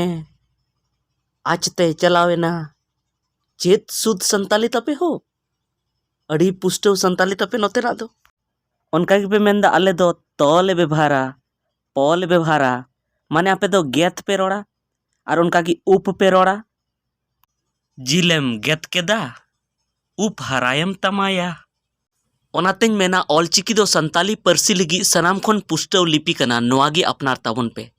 ᱟᱡ ᱛᱮ ᱪᱟᱞᱟᱣ ᱮᱱᱟ᱾ ᱪᱮᱫ ᱥᱩᱫ ᱥᱟᱱᱛᱟᱞᱤ ᱛᱟᱯᱮ ᱦᱳ? ᱟᱹᱰᱤ ᱯᱩᱥᱴᱟᱹᱣ ᱥᱟᱱᱛᱟᱞᱤ ᱛᱟᱯᱮ ᱱᱚᱛᱮᱱᱟᱜ ᱫᱚ᱾ ᱚᱱᱠᱟ ᱜᱮᱯᱮ ᱢᱮᱱᱫᱟ ᱟᱞᱮ ᱫᱚ ᱛᱚ ᱞᱮ ᱵᱮᱵᱷᱟᱨᱟ, ᱯᱚ ᱞᱮ ᱵᱮᱵᱷᱟᱨᱟ, ᱢᱟᱱᱮ ᱟᱯᱮ ᱫᱚ ᱜᱮᱛ ᱯᱮ ᱨᱚᱲᱟ ᱟᱨ ᱚᱱᱠᱟ ᱜᱮ ᱩᱯ ᱯᱮ ᱨᱚᱲᱟ᱾ ᱡᱤᱞᱮᱢ ᱜᱮᱛ ᱠᱮᱫᱟ, ᱩᱯ ᱦᱟᱨᱟᱭᱮᱢ ᱛᱟᱢᱟᱭᱟ᱾ ᱚᱱᱟᱛᱮᱧ ᱢᱮᱱᱟ ᱚᱞᱪᱤᱠᱤ ᱫᱚ ᱥᱟᱱᱛᱟᱞᱤ ᱯᱟᱹᱨᱥᱤ ᱞᱟᱹᱜᱤᱫ ᱥᱟᱱᱟᱢ ᱠᱷᱚᱱ ᱯᱩᱥᱴᱟᱹᱣ ᱞᱤᱯᱤ ᱠᱟᱱᱟ, ᱱᱚᱣᱟ ᱜᱮ ᱟᱯᱱᱟᱨ ᱛᱟᱵᱚᱱ ᱯᱮ᱾